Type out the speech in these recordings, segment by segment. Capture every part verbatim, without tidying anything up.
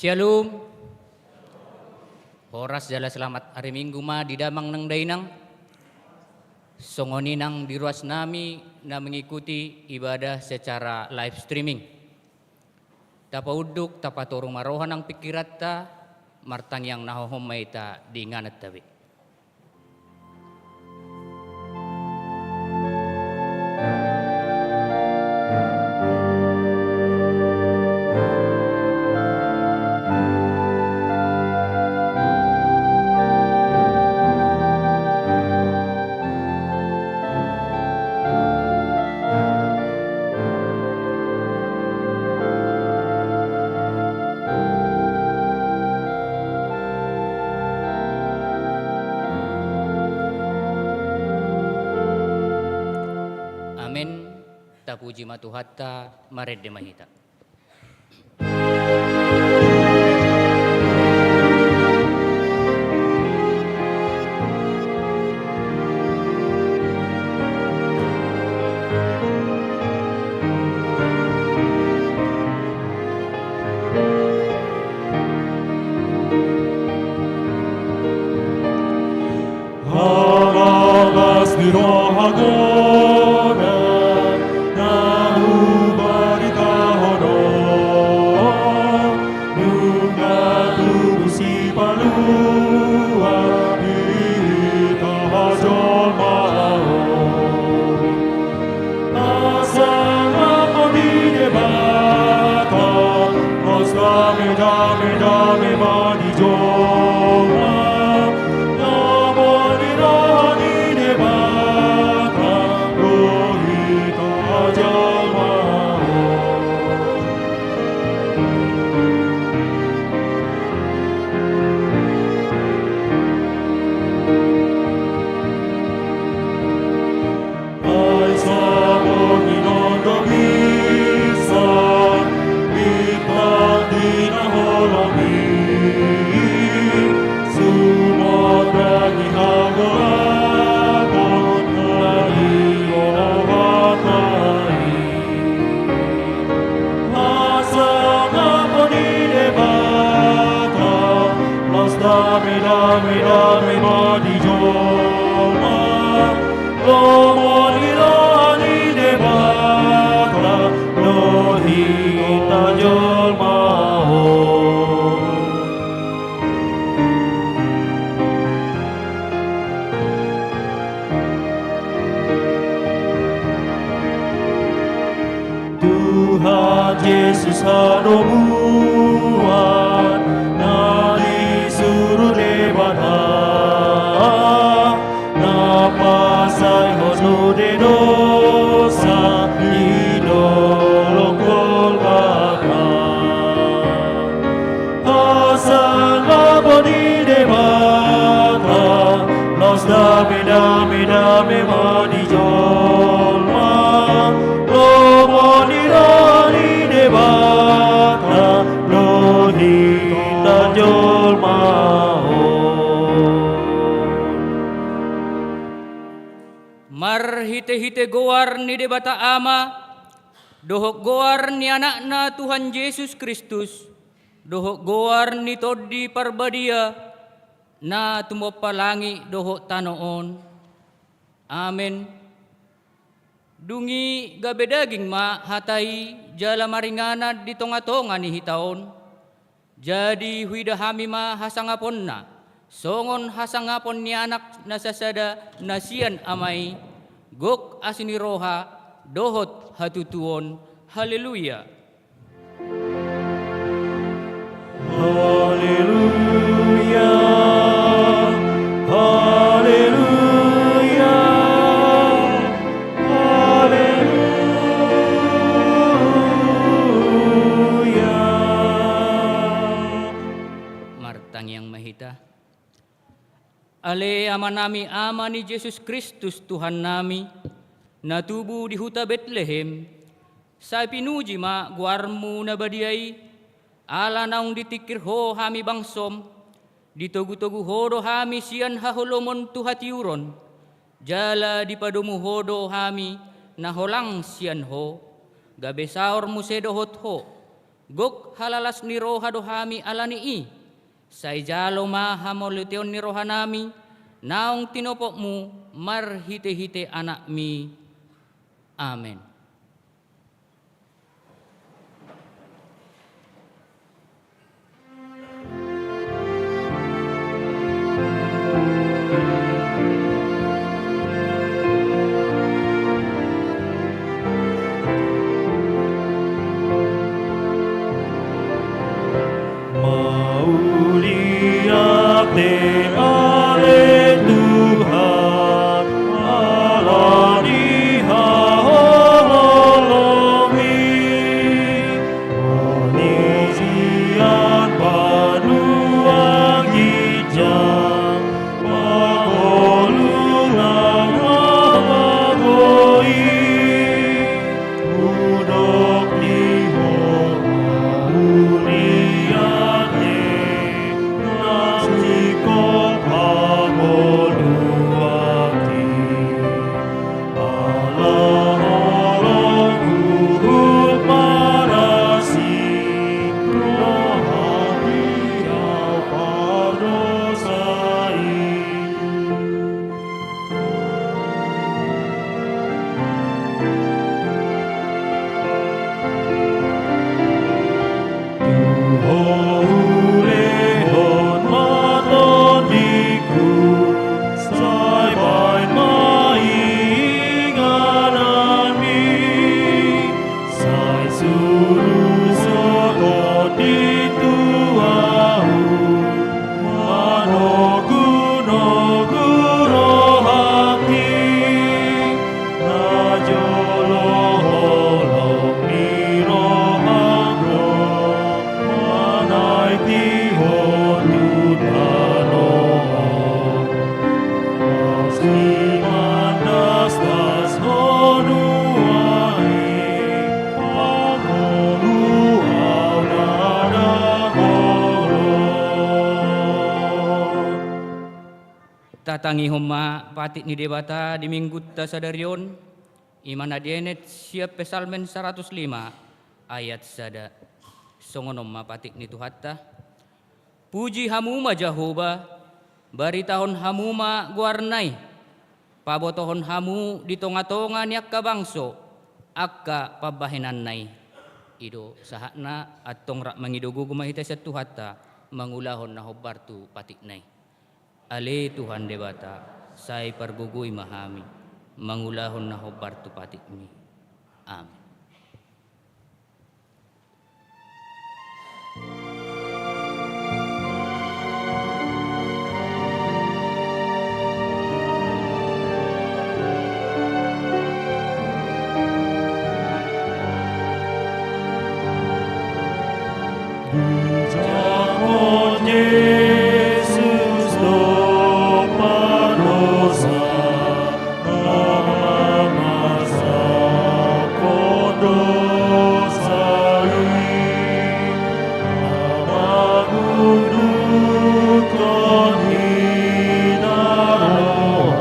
Shalom. Horas jala selamat hari Minggu ma di damang nang dainang. Songon i nang di ruas nami na mengikuti ibadah secara live streaming. Tapaunduk, tapatoru ma roha nang pingkiranta, martangiang na hohom ma hita di ingananta be. Amen. Tapuji ma Tuhanta, marende ma hita. Halalas ni roha godang na hubaritahon on, nunga tubu Sipalua di hita jolma on. Hasangapon ni Debata, laos dame, dame, dame ma di jolma. Lomo ni roha ni Debata, do hita jolma on. Ai sabotulna do bisa, bintang di na holom i, sumondang i hagolapon na di rohanta i. Hasangapon ni Debata, laos dame, dame, dame ma di jolma. Lomo ni roha ni Debata, do hita jolma on. Tuhan Jesus hadomuan na disuru Debata, na pasaehon sude dosa di dolok Golgata. Hasangapon ni Debata, laos dame, dame, dame ma di jolma. Lomo ni roha ni Debata, do hita jolma on. Marhitehite goar ni Debata Ama, dohot goar ni Anakna Tuhan Jesus Kristus, dohot goar ni Tondi Parbadia, na tumompa langit dohot tano on. Amen. Dung i gabe daging ma hata i jala maringanan di tongatonga ni hita on. Jadi huida hami ma hasangaponna, songon hasangapon ni Anak na sasada na sian Ama i, gok asi ni roha dohot hatutuon. Haleluya. Haleluya, haleluya, haleluya. Martangiang ma hita. Ale Amanami, Ama ni Jesus Kristus Tuhannami, na tubu di huta Betlehem, sai pinuji ma goarmu na badia i, ala naung ditingkir Ho hami bangsom, ditogutogu Ho do hami sian haholomon tu hatiuron, jala dipadomu Ho do hami na holang sian Ho, gabe saor muse dohot Ho, Gok halalas ni roha do hami ala ni i. Sai jalo ma hamauliateon ni rohanami naung tinopotmu marhitehite Anakmi. Amen. Mauliate ale Tuhan, ala ni haholomMi. Sian banua ginjang, pangolu na mangagoi, hudok ni Ho mauliate, na singkop hangoluan i. Ala holom huhut marasi, roha ni au pardosa i. Tu Ho hulehon ma tondingku, sai baen ma ingananMi, sai suru sogot i tu ahu, manogunogu rohangki. Na jolo holong ni roham do manaiti ho tu tano on. Pasti mandasdas ho nuaeng, pangolu au na dagolon. Tatangihon ma patik ni Debata di Minggunta sadari on, i ma na dienet sian Psalmen saratus lima ayat sada. Songon on ma patik ni Tuhanta. Puji hamu ma Jahowa, baritahon hamu ma goarna i, pabotohon hamu di tongatonga ni angka bangso angka pambahenanna i. I do sahatna, antong rap mangido gogo ma hita sian Tuhanta mangulahon na hombar tu patikna i. Ale Tuhan Debata, sai pargogoi ma hami mangulahon na hombar tu patikMi. Amen. Dijangkon Jesus do pardosa, na mangasahon dosa i, na mangundukhon hinaroan.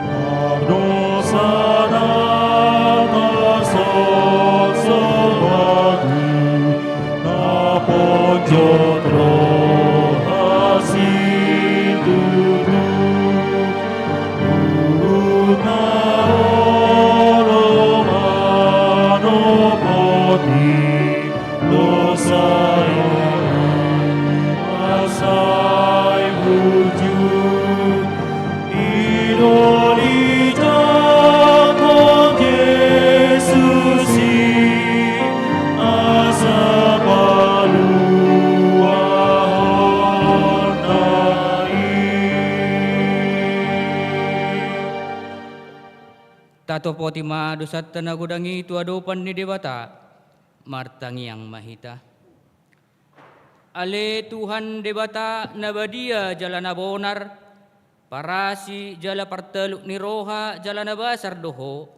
Pardosa na tarsongsom batu, na ponjot roha situtu, huhut na olo manopot i. Dosa i ma sai bujur, i do dijangkon Jesus i, asa paluahonna i. Tatopoti ma dosanta na godang i tu adopan ni Debata. Martangiang ma hita. Ale Tuhan Debata na badia jala na bonar, parasi jala parteluk ni roha jala na basar do Ho,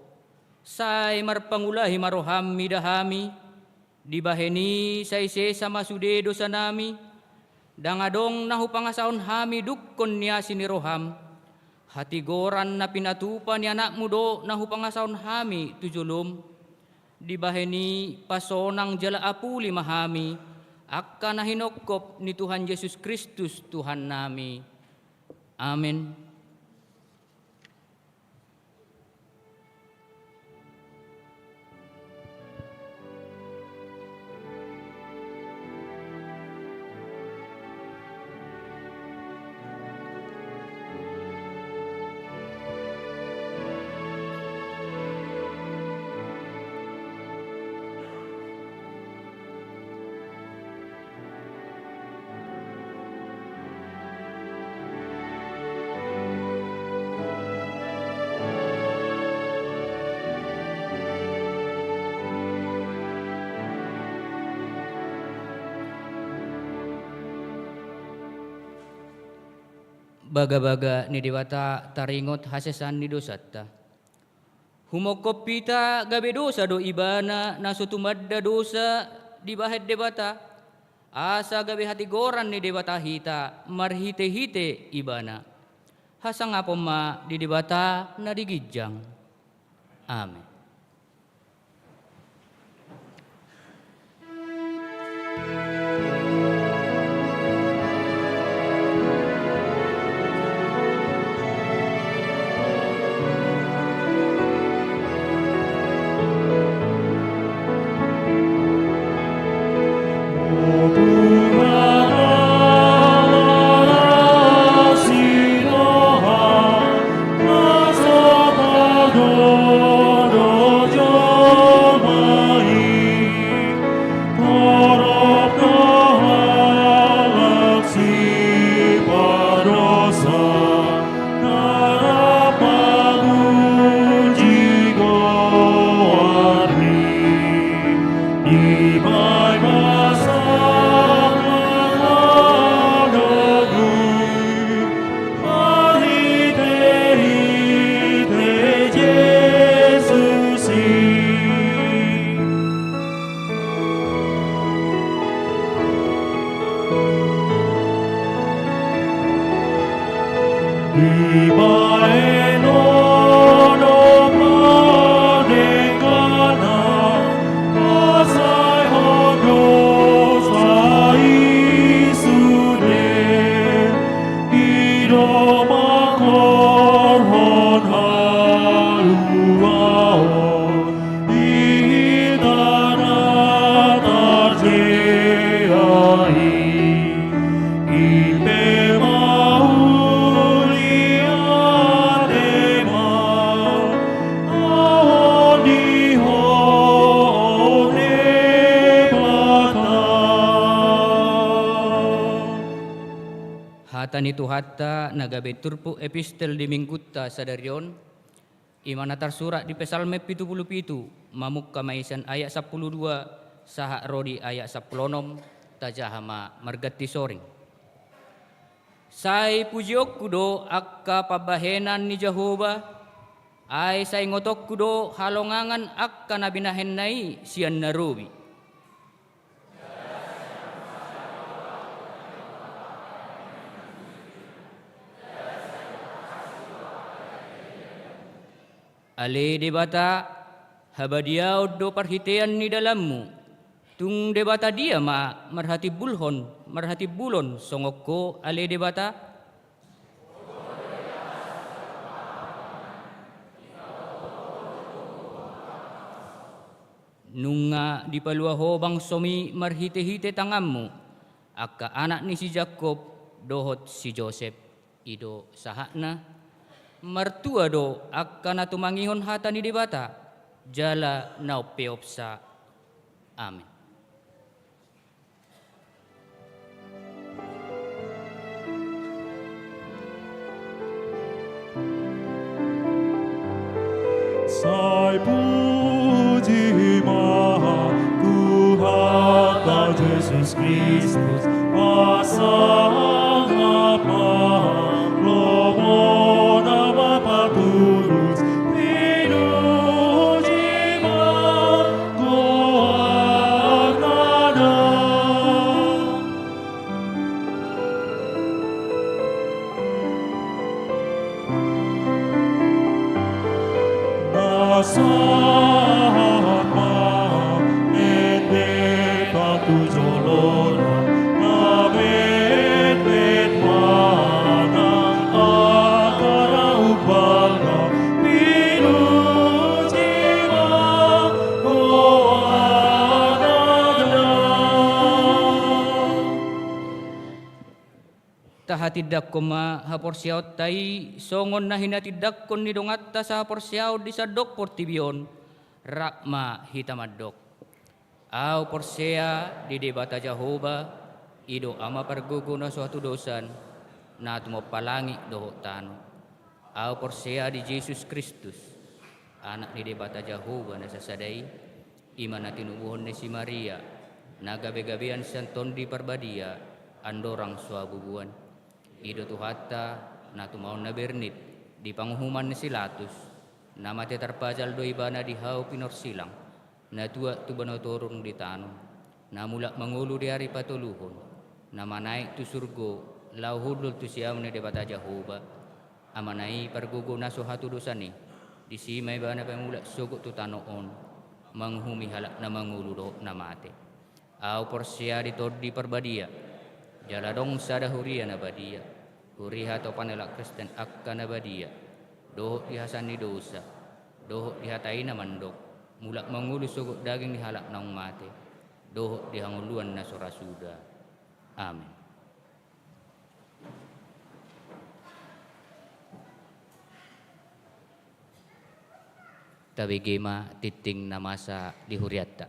sai marpangulahi ma roham mida hami, dibahen i sai sesa ma sude dosanami, ndang adong na hupangasahon hami dungkon ni asi ni roham, hatigoran na pinatupa ni anakmu do na hupangasahon hami tu jolom, dibahen i pasonang jala apuli ma hami, angka na hinongkop ni Tuhan Jesus Kristus Tuhannami. Amen. Bagabaga ni Debata taringot hasesaan ni dosanta. Humongkop hita gabe dosa do Ibana na so tumanda dosa dibahen Debata, asa gabe hatigoran ni Debata hita marhitehite Ibana. Hasangapon ma di Debata na di ginjang. Amen. Hata ni Tuhanta na gabe turpuk epistel di minggunta sadari on, i ma na tarsurat di Psalmen pitu pulu pitu, mamungka ma i sian ayat sampulu dua sahat ro di ayat sampulu onom, tajaha ma marganti soring. Sai pujionku do angka pambahenan ni Jahowa, ai sai ingotonku do halongangan angka na binahenna i sian na robi. Ale Debata, habadiaon do parhitean ni dalanmu. Tung Debata dia ma marhatimbulhon, marhatimbulon songon Ho, ale Debata? Nunga dipalua Ho bangsomi marhitehite tanganmu, angka anak ni si Jakkob dohot si Josep. I do sahatna. Martua do angka na tumangihon hata ni Debata, jala na umpeopsa. Amen. Sai puji ma tu Pasangapan lomona ma patulus, pinuji ma goarna. Na sahat ma ende patu jolona, na betbet ma nang angka na umbalga, pinuji ma goarna. Tahatindangkon ma haporseaonta i songon na hinatindangkon ni donganta sahaporseaon di sandok portibi on. Rap ma hita mandok: Ahu porsea di Debata Jahowa, i do Ama pargogo na so hatudosan, na tumompa langit dohot tano. Ahu porsea di Jesus Kristus, Anak ni Debata Jahowa na sasada i, i ma na tinubuhon ni si Maria, na gabegabean sian Tondi Parbadia, andorang so habubuan. I do Tuhanta, na tumaon na bernit di panguhuman ni si Latus, na mate tarpajal do Ibana di hau pinorsilang, na tuat tu banua toru di tano, na mulak mangolu di ari patoluhon, na manaek tu surgo, laho hundul tu siamun ni Debata Jahowa, Amana i pargogo na so hatudosan i. Disi ma Ibana pamulak sogot tu tano on, manguhumi halak na mangolu dohot na mate. Ahu porsea di Tondi Parbadia, jala adong sada huria na badia, huria hatopan halak Kristen angka na badia, dohot di hasaan ni dosa, dohot di hata i na mandok, mulak mangolu sogot daging ni halak naung mate, dohot di hangoluan na so ra suda. Amen. Tabege ma tingting na masa di hurianta.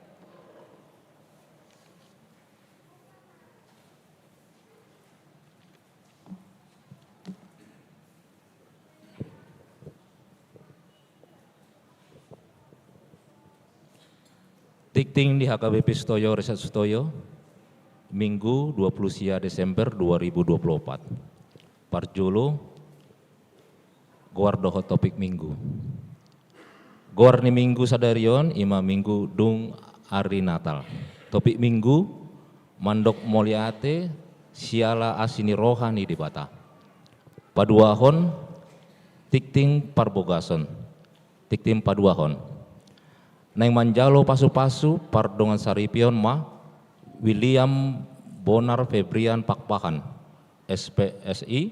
Tingting di H K B P Sutoyo, Resort Sutoyo, Minggu dua puluh sia Desember dua ribu dua puluh opat. Parjolo, goar dohot topik Minggu. Goar ni Minggu sadari on i ma Minggu dung ari Natal. Topik Minggu, mandok mauliate siala asi ni roha ni Debata. Paduahon, tingting parbogason. Tingting paduahon. Naeng manjalo pasupasu pardongan saripeon ma William Bonar Febrian Pakpahan, S P S I,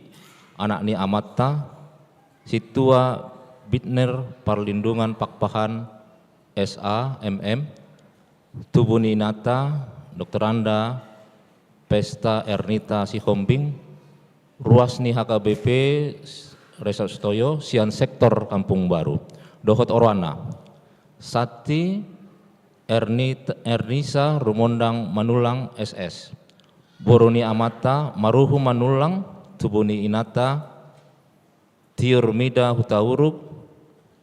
anak ni amanta, Sintua Bitner Parlindungan Pakpahan, S A, M M, tubu ni inanta, Doktoranda Pesta Ernita Sihombing, ruas ni H K B P Resort Sutoyo, sian sektor Kampung Baru. Dohot oroanna, Santi Ernit-, Ernisa Rumondang Manullang, S S. Boru ni amanta, Maruhum Manullang, tubu ni inanta, Tiur Mida Hutauruk,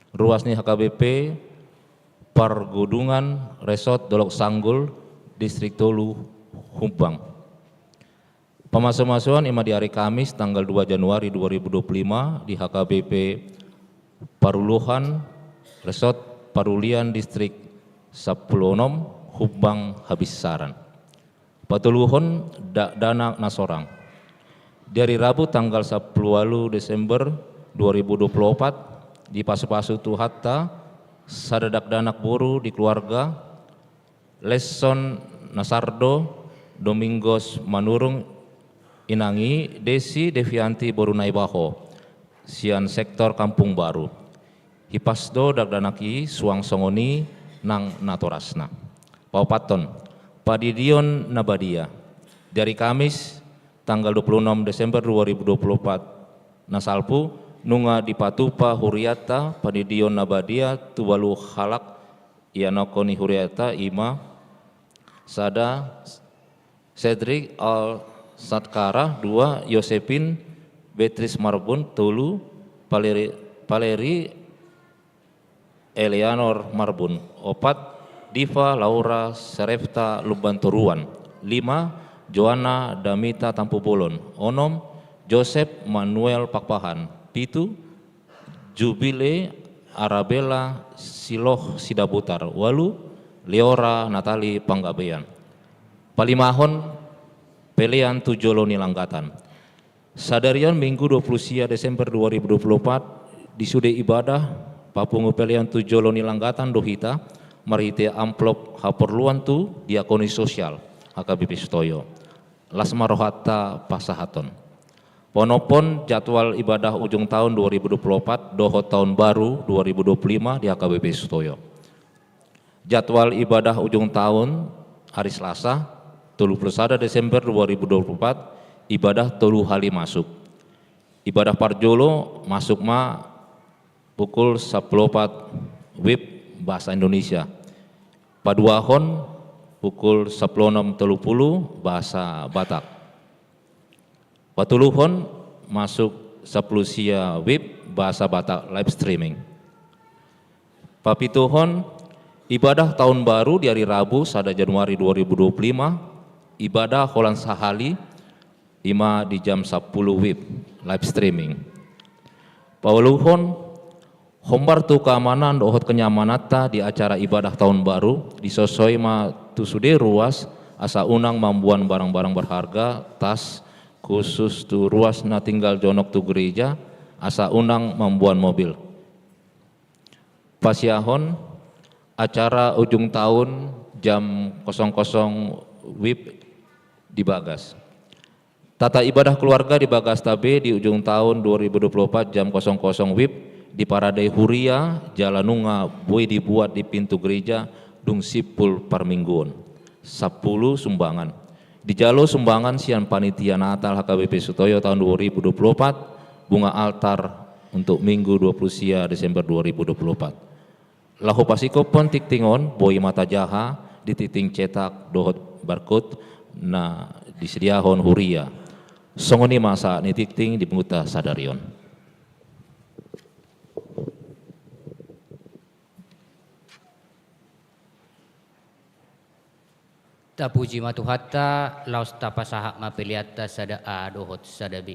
ruas ni H K B P Pargodungan, Resort Dolok Sanggul, Distrik Tolu, Humbang. Pamasumasuon i ma di ari Kamis tanggal dua Januari dua ribu dua puluh lima di H K B P Paruluhan, Resort Parulian, Distrik Sampulu Onom, Humbang Habinsaran. Patoluhon, dakdanak na sorang. Di ari Rabu tanggal sampulu ualu Desember dua ribu dua puluh opat, dipasupasu Tuhanta sada dakdanak boru di keluarga Lesson Nasardo Domingos Manurung, inang i Desi Devianti boru Naibaho, sian sektor Kampung Baru. Hipas do dakdanak i suang songon i nang natorasna. Paopathon, pandidion na badia. Di ari Kamis tanggal dua puluh enam Desember dua ribu dua puluh empat na salpu, nunga dipatupa hurianta pandidion na badia tu ualu halak, ianakhon ni hurianta i ma: sada, Cedric Al Satkara, dua, Yosepin Beatrice Marbun, tolu, Valeri-, Valeri Eleanor Marbun, opat, Diva Laura Serefta Lumbantoruan, lima, Joanna Damita Tampubolon. Onom, Josep Manuel Pakpahan. Pitu, Jubile Arabella Siloh Sidabutar. Ualu, Leora Natali Panggabean. Palimahon, pelean tu jolo ni langgatan. Sadari on Minggu dua puluh sia Desember dua ribu dua puluh opat, di sude ibadah papungu pelean tu jolo ni langgatan do hita marhite amplop haporluan tu diakoni sosial H K B P Sutoyo. Las ma rohanta pasahathon. Paonomhon jadwal ibadah ujung taon dua ribu dua puluh opat dohot taon baru dua ribu dua puluh lima di H K B P Sutoyo. Jadwal ibadah ujung taon, ari Selasa, tolu puluh sada Desember dua ribu dua puluh opat, ibadah tolu hali masuk. Ibadah parjolo masuk ma pukul sampulu opat wib bahasa Indonesia. Paduahon pukul sampulu onom tolu puluh bahasa Batak. Patoluhon masuk sampulu sia wib bahasa Batak live streaming. Papituhon, ibadah taon baru di ari Rabu sada Januari dua ribu dua puluh lima, ibadah holan sahali, ima di jam sampulu wib live streaming. Paualuhon, hombar tu keamanan dohot kenyamananta di acara ibadah taon baru, disosoi ma tu sude ruas asa unang mamboan barang-barang berharga, tas, khusus tu ruas na tinggal jonok tu gereja, asa unang mamboan mobil. Pasiahon, acara ujung taon jam kosong kosong wib di Bagas. Tata ibadah keluarga di Bagasta B di ujung taon dua ribu dua puluh opat jam kosong kosong wib di Paradai Huria, jala nunga boi dibuat di pintu gereja dung simpul parmingguon. Sampulu sumbangan. Dijalo sumbangan sian panitia Natal H K B P Sutoyo taon dua ribu dua puluh opat, bunga altar untuk Minggu dua puluh sia Desember dua ribu dua puluh opat. Laho pasingkophon tingting on, boi ma tajaha di tingting cetak dohot barcode na disediahon huria. Songon i ma sahat ni tingting di punguanta sadari on. Tapuji ma Tuhanta, laos tapasahat ma peleanta sada A dohot sada B.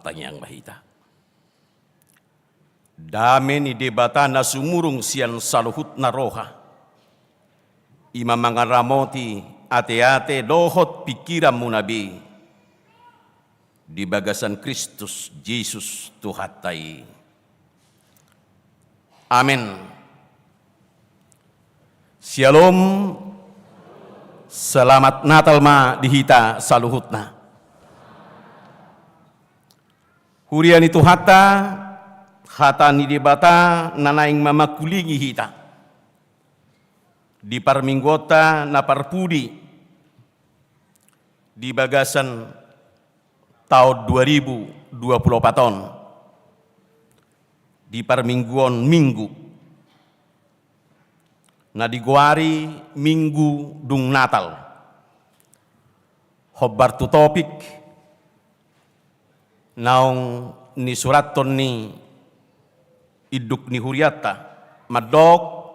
Tangiang ma hita. Dame ni Debata na sumurung sian saluhutna roha, i ma mangaramoti ateate dohot pingkiranmuna be di bagasan Kristus Jesus Tuhanta i. Amen. Syalom. Selamat Natal ma di hita saluhutna. Huria ni Tuhanta, hata ni Debata na naeng mamangkulingi hita di parmingguonta na parpudi di bagasan taon dua ribu dua puluh opat on, di parmingguon Minggu na digoari Minggu Dung Natal. Hombar tu topik naung nisurathon ni induk ni hurianta, mandok,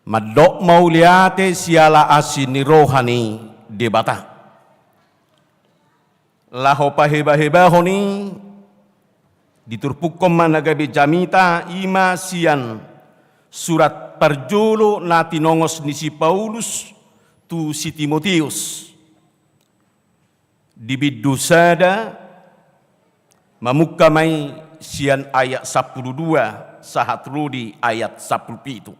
mandok mauliate siala asi ni roha ni Debata. Laho pahebahebahon i, diturpukkon ma na gabe jamita, i ma sian surat parjolo na tinongos ni si Paulus tu si Timoteus. Di bindu sada, mamungka ma i sian ayat sampulu dua sahat ro di ayat sampulu pitu.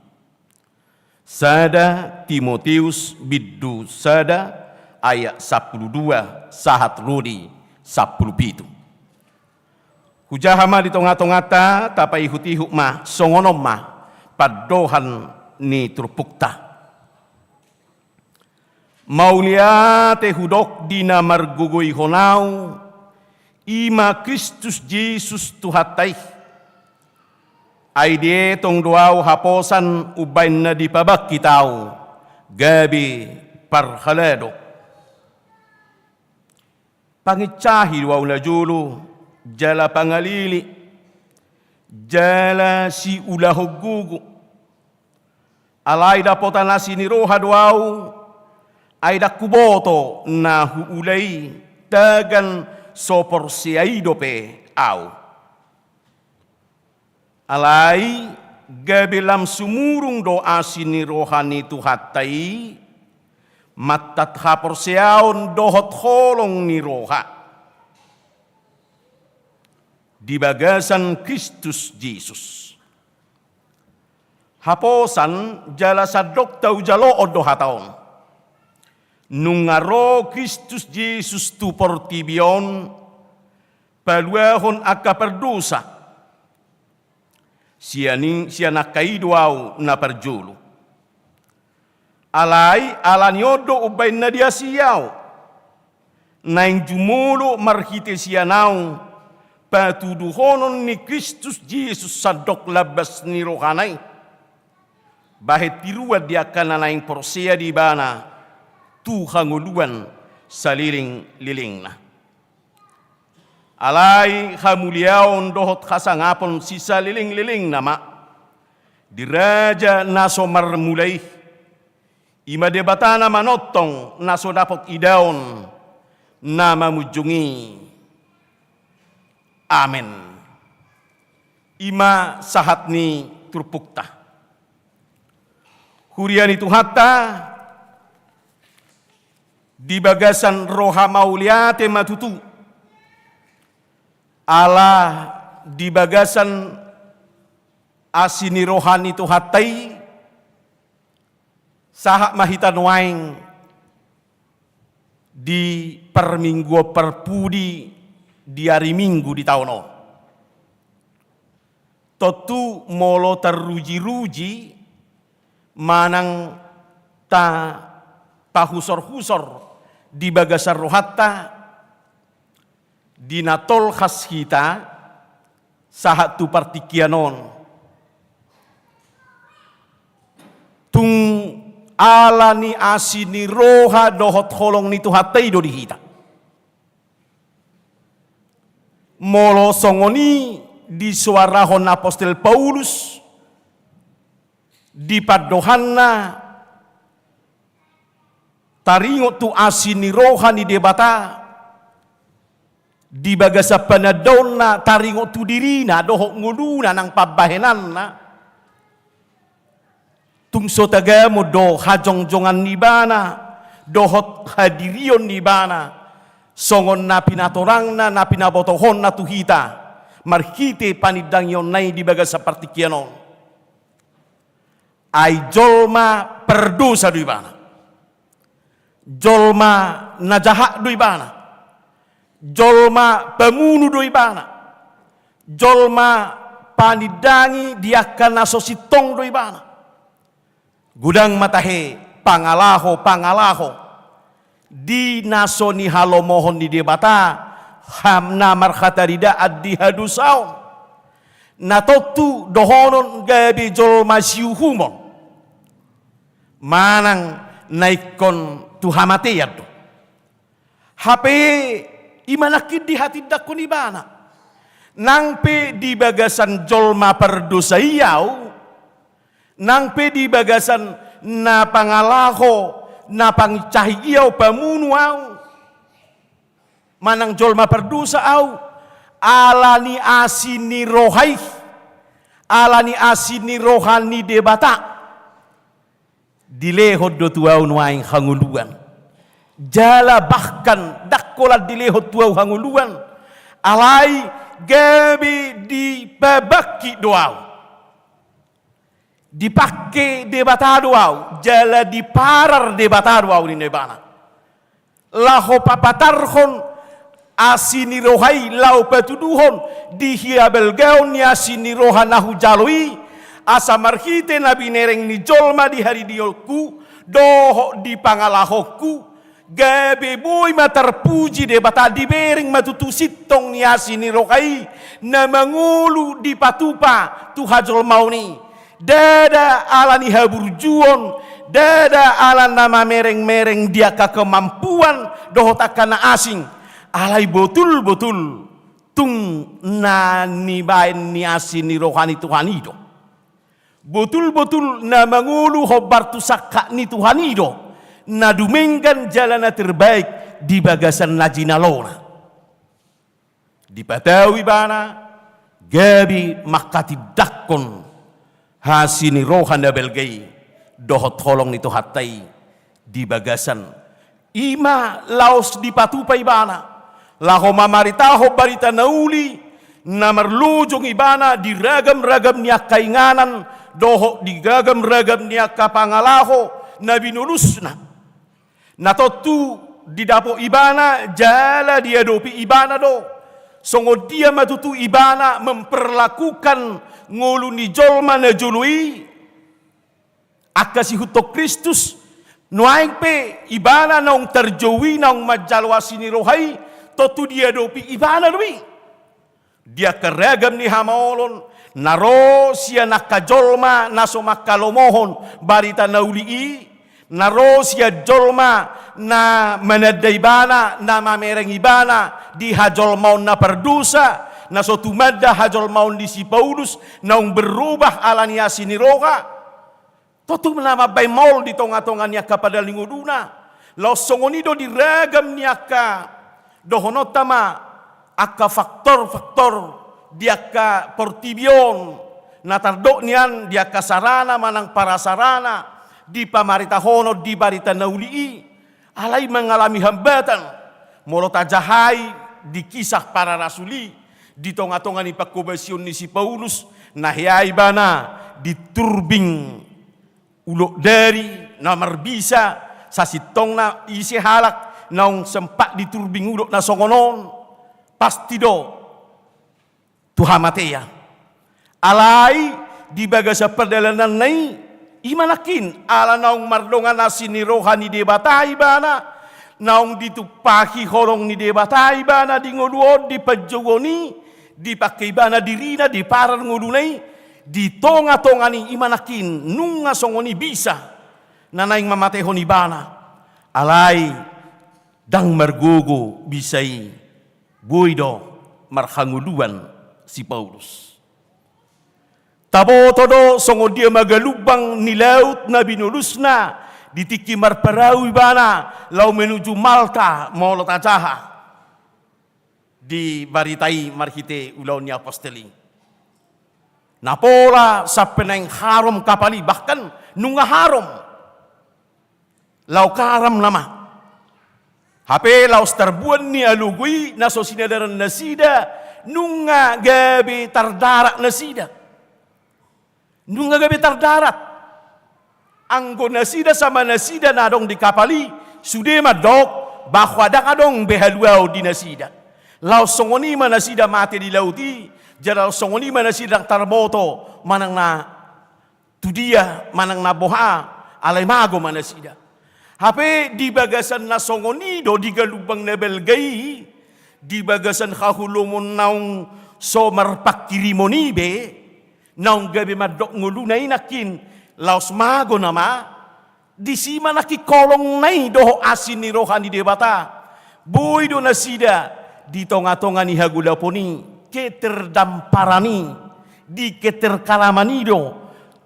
Sada Timoteus bindu sada ayat sampulu dua sahat ro di sampulu pitu. Hujaha ma di tongatonganta, tapaihutihut ma, songon on ma pandohan ni turpukta. Mauliate hudok di na margogoihon ahu, i ma Kristus Jesus Tuhanta i. Ai dietong do ahu haposan umbahen na dipabangkit ahu gabe parhalado. Pangincahi do ahu najolo, jala pangalili, jala siulahon gogo. Alai dapotan asi ni roha do ahu, ai ndang huboto na huula i, tagan so porsea i dope ahu. Alai gabe lam sumurung do asi ni roha ni Tuhanta i, mantat haporseaon dohot holong ni roha di bagasan Kristus Jesus. Haposan jala sandok taujaloon do hata on. Nunga ro Kristus Jesus tu portibi on, paluahon angka pardosa. Sian i, sian angka i do ahu na parjolo. Alai ala ni on do umbahen na diasi ahu, naeng jumolo marhite sian ahu patuduhonon ni Kristus Jesus sandok lambas ni rohana i, bahen tiruan di angka na naeng porsea di ibana tu hangoluan salelenglelengna. Alai hamuliaon dohot hasangapon sisalelenglelengna ma di Raja na so marmula i, i ma Debata na manongtong, na so dapot idaon, na mamunjung i. Amen. I ma sahat ni turpukta. Huria ni Tuhanta, di bagasan roha mauliate ma tutu. Ala di bagasan asi ni roha ni Tuhanta i, sahat ma hita nuaeng di parmingguon parpudi di ari Minggu di taon on. Tontu molo tarrujiruji manang ta, tahusorhusor di bagasan rohanta, di na tolhas hita sahat tu partingkian on, tung ala ni asi ni roha dohot holong ni Tuhanta i do di hita. Molo songon i disoarahon apostel Paulus di pandohanna taringot tu asi ni roha ni Debata, Di bagasan panandaonna taringot tu dirina dohot ngoluna nang pambahenanna, tung so tagamon do hajongjongan ni ibana dohot hadirion ni ibana, songon na pinatorangna, na pinabotohonna tu hita marhite panindangionna i di bagasan partingkian on. Ai jolma pardosa do ibana. Jolma na jahat do ibana. Jolma pamunu do ibana. Jolma panindangi di angka na so sintong do ibana. Godang ma tahe pangalaho, pangalaho di na so nihalomohon ni Debata, ham na marhataridaan di hadosaon. Na tontu dohonon gabe jolma siuhumon. Manang na ingkon tu hamatean do. Hape i ma nangkin dihatindangkon ibana. Nang pe di bagasan jolma pardosa i ahu, nang pe di bagasan na pangalaho, na pangincahi i ahu, pamunu ahu, manang jolma pardosa ahu, ala ni asi ni roha i, ala ni asi ni roha ni Debata, dilehon do tu ahu nuaeng hangoluan. Jala bahkan ndang holan dilehon tu ahu hangoluan, alai gabe dipabangkit do ahu. Dipangke Debata do ahu, jala diparar Debata do ahu, ninna ibana. Laho papatarhon asi ni roha i, laho patuduhon di habalgaon ni asi ni roha na hujalo i, asa marhite na binereng ni jolma di hadirionku dohot di pangalahonku, gabe boi ma tarpuji Debata, dibereng ma tutu sintong ni asi ni roha i na mangolu dipatupa tu hajolmaon i. Ndada ala ni haburjuon, ndada ala na mamereng-mereng di angka kemampuan dohot angka na asing, alai botul-botul tung na nibaen ni asi ni roha ni Tuhan i do. Botul-botul na mangolu hombar tu sangkap ni Tuhan i do na dumenggan jala na terbaik di bagasan na jinalona. Dipatau ibana gabe manghatindangkon asi ni roha na balga i dohot holong ni Tuhanta i di bagasan i ma laos dipatupa ibana laho mamaritahon barita na uli na marlojong ibana di ragam-ragam ni angka inganan dohot di ragam-ragam ni angka pangalaho na binolusna. Na tontu didapot ibana jala diadopi ibana do songon dia ma tutu ibana memperlakukan ngolu ni jolma na jolo i, angka siihuthon Kristus. Nuaeng pe ibana naung tarjou i, naung manjalo asi ni roha i, tontu diadopi ibana do i. Di angka ragam ni hamaolon na ro sian angka jolma na so manghalomohon barita na uli i, na ro sian jolma na mananda ibana, na mamereng ibana di hajolmaon na pardosa, na so tumanda hajolmaon ni si Paulus naung berubah ala ni asi ni roha. Tontu na mambaen maol di tonga-tonga ni angka padalinguduna. Laos songon i do di ragam ni angka, dohononta ma, angka faktor-faktor di angka portibi on, na tardok nian di angka sarana manang parasarana di pamaritahonon di barita na uli i. Alai mangalami hambatan, molo tajahai di Kisah Para Rasul i, di tonga-tonga ni panghobasion ni si Paulus, na hea ibana diturbing ulok dari na marbisa, sasintongna ise halak naung sempat diturbing ulok na songon on, pasti do tu hamatean. Alai di bagasan pardalananna i, i ma nangkin ala naung mardongan asi ni roha ni Debata ibana, naung ditumpahi holong ni Debata ibana di ngolu on, di panjouon i, dipangke ibana dirina, diparar ngoluna i, di tonga-tonga ni, i ma nangkin nunga songon i bisa na naeng mamatehon ibana. Alai ndang margogo bisa i, boi do marhangoluan si Paulus. Taboto do songon dia ma galumbang ni laut na binolusna di tingki marparau ibana laho menuju Malta molo tajaha. di barita i marhite ulaon ni apostel i. Na pola sampe naeng harom kapal i, bahkan nunga harom. Laho karam nama. Hape laos tarbuan ni alogo i na so sinadaran nasida, nunga gabe tardarat nasida. Nunga gabe tardarat. Anggo nasida sama nasida na adong di kapal i, sude mandok bahwa ndang adong be haluaon di nasida. Laos songon i ma nasida mate di laut i, jala laos songon i ma nasida ndang tarboto manang na tu dia manang na boha, alai mago ma nasida. Hape di bagasan na songon i do di galumbang na balga i, di bagasan haholomon naung so marpanghirimon i be, naung gabe mandok ngoluna i nangkin, laos mago nama, disi ma nangkin holongna i dohot asi ni roha ni Debata. Boi do nasida di tongatonga ni hagolapon i, keterdamparan i, di keterkaraman i do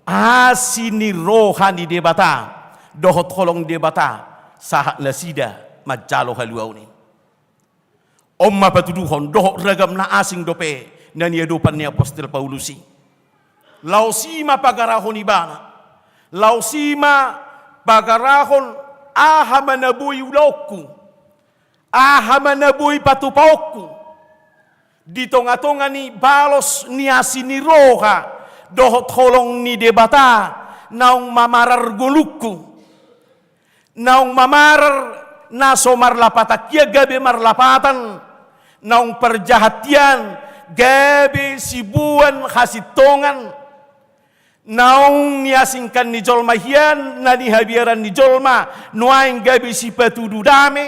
asi ni roha ni Debata dohot holong Debata sahat nasida manjalo haluaon i. On ma patuduhon dohot ragam na asing dope na niadopan ni apostel Paulus i. Laos i ma pagarahon ibana. Laos i ma pagarahon aha ma na boi ulaonku. Aha ma na boi patupaonku. Di tongatonga ni balos ni asi ni roha dohot holong ni Debata naung mamarar ngolungku. Naung mamarar na so marlapatan hian gabe marlapatan, naung parjahat hian gabe siboan hasintongan, naung niasingkan ni jolma hian na nihabiaran ni jolma nuaeng gabe sipatudu dame.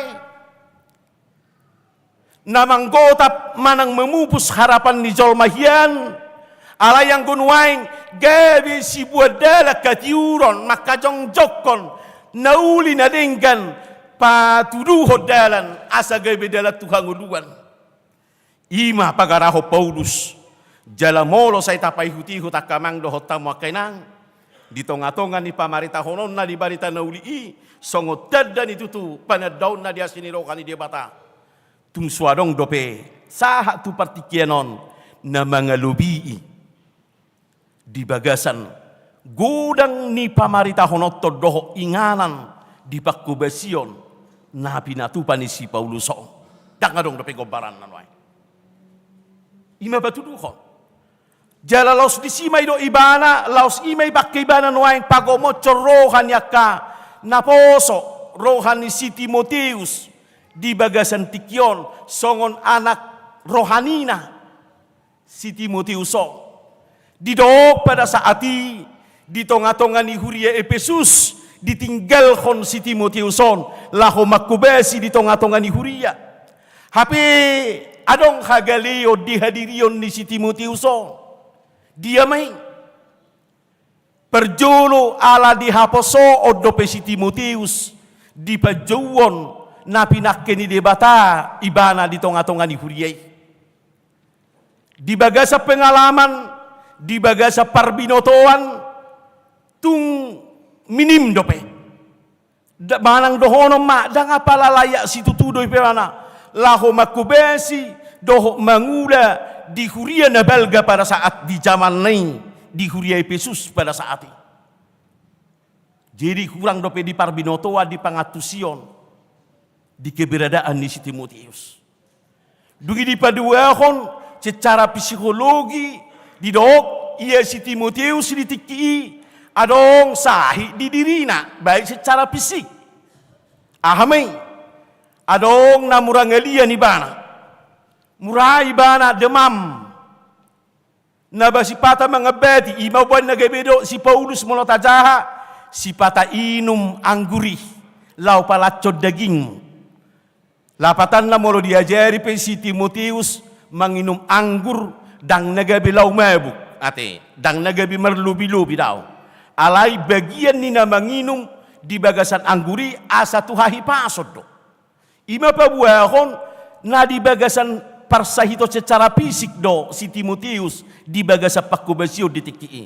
Na manggotap manang mamupus harapan ni jolma hian, alai anggo nuaeng gabe siboan dalan hatiuron manghajongjongkon na uli na denggan patuduhon dalan asa gabe dalan tu hangoluan. I ma pagarahon Paulus. Jala molo sai tapaihutihut angka amang dohot hamu angka inang, di tongatonga ni pamaritahononna di barita na uli i, songon tanda ni tutu panandaonna di asi ni roha ni Debata. Tung so adong dope sahat tu partingkian on na mangalobii di bagasan godang ni pamaritahononta dohot inganan di panghobasion na pinatupa ni si Paulus on. Ndang adong dope gombaranna nuaeng. I ma patuduhon. Jala laos disi ma i do ibana, laos i ma ipangke ibana nuaeng pagomothon roha ni angka naposo, roha ni si Timoteus di bagasan tingki on songon anak rohanina si Timoteus on. Didok pada saat i di tongatonga ni huria Epesus, ditinggalhon si Timoteus on laho manghobasi di tongatonga ni huria. Hape adong hagaleon di hadirion ni si Timoteus on. Dia ma i? Parjolo ala dihaposoon dope si Timoteus di panjouon na pinangke ni Debata ibana di tongatonga ni huria i. Di bagasan pengalaman, di bagasan parbinotoan, tung minim dope. Da-, manang dohonon ma, ndang apala layak situtu do ibana laho manghobasi dohot mangula di huria na balga pada saat di jamanna i, di huria Epesus pada saat i. Jadi hurang dope di parbinotoan, di pangantusion, di keberadaan ni si Timoteus. Dung i dipaduahon secara psikologi, didok ia si Timoteus di tingki i adong sahit di dirina, baik secara fisik. Aha ma i? Adong na mura ngalian ibana. Mura ibana demam. Na ba sipata mangambati, i ma umbahen na gabe didok si Paulus molo tajaha, sipata inum anggur i, laho palanshon dagingmu. Lapatanna molo diajari pe si Timoteus manginum anggur, ndang na gabe laho mabuk, ate, ndang na gabe marlobilobi, daong. Alai bagian ni na manginum di bagasan anggur i asa tu hahipason do. I ma paboahon na di bagasan parsahiton secara fisik do si Timoteus di bagasan panghobasion di tingki i.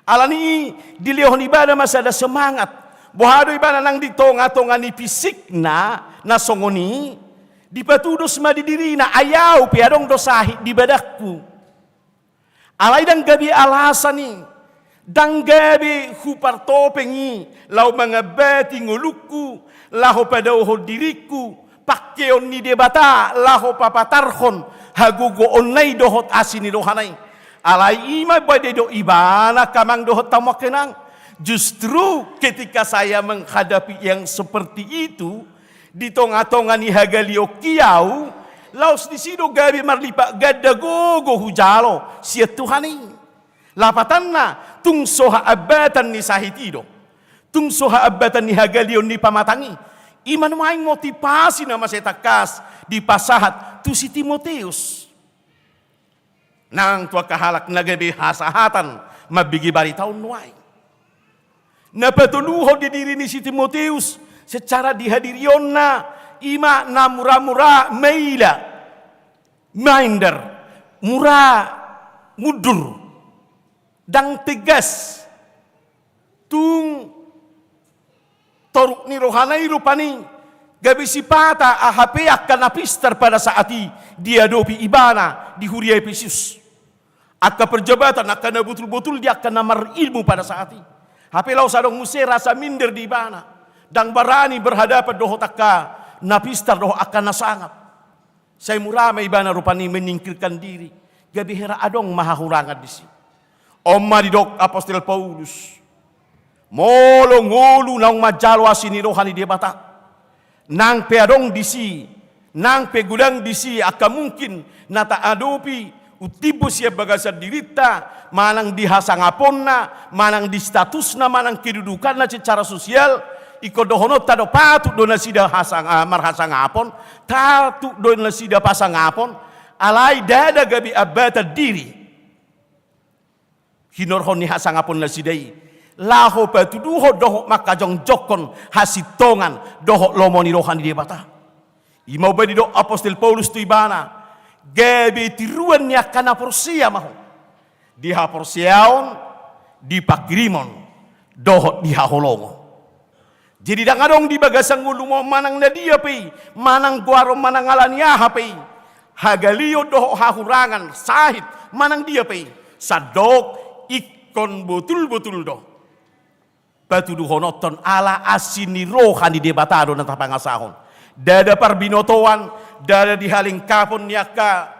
Alani i dilehon ibana ma sada semangat. Boha do ibana nang di tongatonga ni fisikna na songon i, Dipatudos ma di dirina, ai au pe adong do sahit di badanku. Alai ndang gabe alasan i, ndang gabe hupartopeng i, laho mangambati ngolungku, laho padaohon diringku, pangkeon ni Debata, laho papatarhon hagogoonna i dohot asi ni rohana i. Alai i ma boi do ibana, angka amang dohot hamu angka inang. Justru ketika saya menghadapi yang seperti itu, di tonga-tonga ni hagalionki au, laos disi do gabe marlipat ganda gogo hujalo sian Tuhan i. Lapatanna, tung so haambatan ni sahit i do. Tung so haambatan ni hagalion ni pamatang i. I ma nuaeng motivasi na mansai tangkas dipasahat tu si Timoteus. Nang tu angka halak na gabe hasahatan mambege barita on nuaeng. Na patoluhon di diri ni si Timoteus secara di hadirionna, i ma na mura-mura maila, minder, mura mundur, ndang tegas. Tung toruk ni rohana i rupani, gabe sipata aha pe angka na pistar pada saat i diadopi ibana di huria Epesus. Angka perjabatan, angka na botul-botul di angka na marilmu pada saat i. Hape laos adong muse rasa minder di ibana. Ndang barani berhadapan dohot angka na pistar dohot angka na sangap. Sai mura ma ibana rupani menyingkirkan diri. Gabe hera adong ma hahurangan disi. On ma didok apostel Paulus. Molo ngolu naung manjalo asi ni roha ni Debata, nang pe adong disi, nang pe godang disi angka mungkin na taadopi, umtimbo sian bagasan dirinta, manang di hasangaponna, manang di statusna, manang kedudukanna secara sosial, ingkon dohononta do patut do nasida hasang-, ah, marhasangapon, patut do nasida pasangapon, alai ndada gabe ambatan diri hinorhon ni hasangapon nasida i, laho patuduhon dohot mangkajongjongkon hasintongan dohot lomo ni roha ni Debata. I ma umbaen didok apostel Paulus tu ibana, gabe tiruan ni angka na porsea ma ho di haporseaon, di panghirimon, dohot di haholongon. Jadi ndang adong di bagasan ngolum on manang na dia pe i, manang goaron manang ala ni aha pe i, hagalion dohot hahurangan, sahit, manang dia pe i, sandok ingkon botul-botul do patuduhononhon ala asi ni roha ni Debata do na tapangasahon. Ndada parbinotoan, ndada di halengkapon ni angka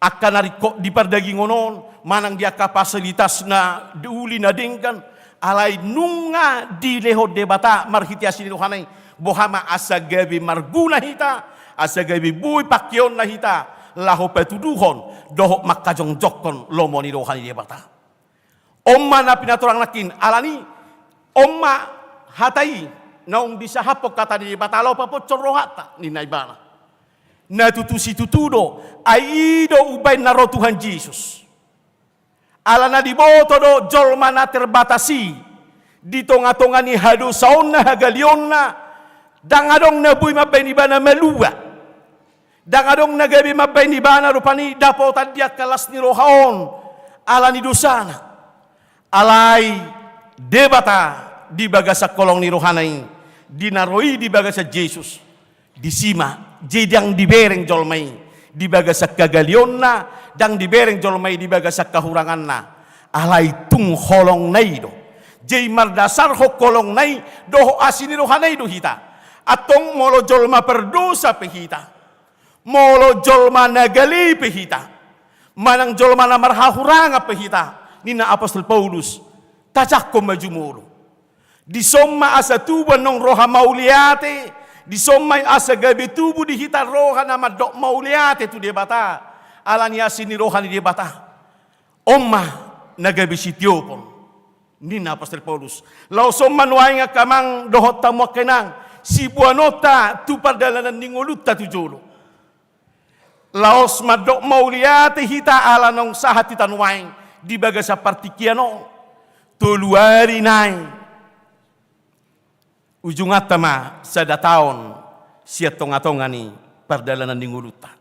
angka na ringkot di pardagingon on, manang di angka fasilitas na di uli na denggan, alai nunga dilehon Debata marhite asi ni rohana i, boha ma asa gabe marguna hita, asa gabe boi pangkeonna hita, laho patuduhon dohot mangkajongjongkon lomo ni roha ni Debata. On ma na pinatorang nangkin, alani on ma hata i naung disahaphon hata ni Debata laho paponshon rohanta, ninna ibana. Na tutu situtu do, ai i do umbaen na ro Tuhan Jesus. Ala na diboto do jolma na terbatas i, di tonga-tonga ni hadosaonna, hagalionna, ndang adong na boi mambaen ibana malua. Ndang adong na gabe mambaen ibana rupani dapotan di angka las ni roha on, ala ni dosana. Alai Debata di bagasan holong ni rohana i, di na ro i di bagasan Jesus, disi ma, jadi ndang dibereng jolma i di bagasan hagalionna, ndang dibereng jolma i di bagasan hahuranganna, alai tung holongna i do. Jadi mardasarhon holongna i dohot asi ni rohana i do hita. Antong molo jolma pardosa pe hita, molo jolma na gale pe hita, manang jolma na marhahurangan pe hita, ninna apostel Paulus, tajangkon ma jumolo. Dison ma asa tubu annon roha mauliate, dison ma asa gabe tubu di hita roha na mandok mauliate tu Debata, ala ni asi ni roha ni Debata. On ma na gabe sitiopon, ninna apostel Paulus. Laos on ma nuaeng angka amang dohot hamu angka inang, siboanonta tu pardalanan ni ngolunta tu jolo. Laos mandok mauliate hita ala naung sahat hita nuaeng di bagasan partingkian on. Tolu ari nai ujunganta ma sada taon sian tonga-tonga ni pardalanan ni ngolunta.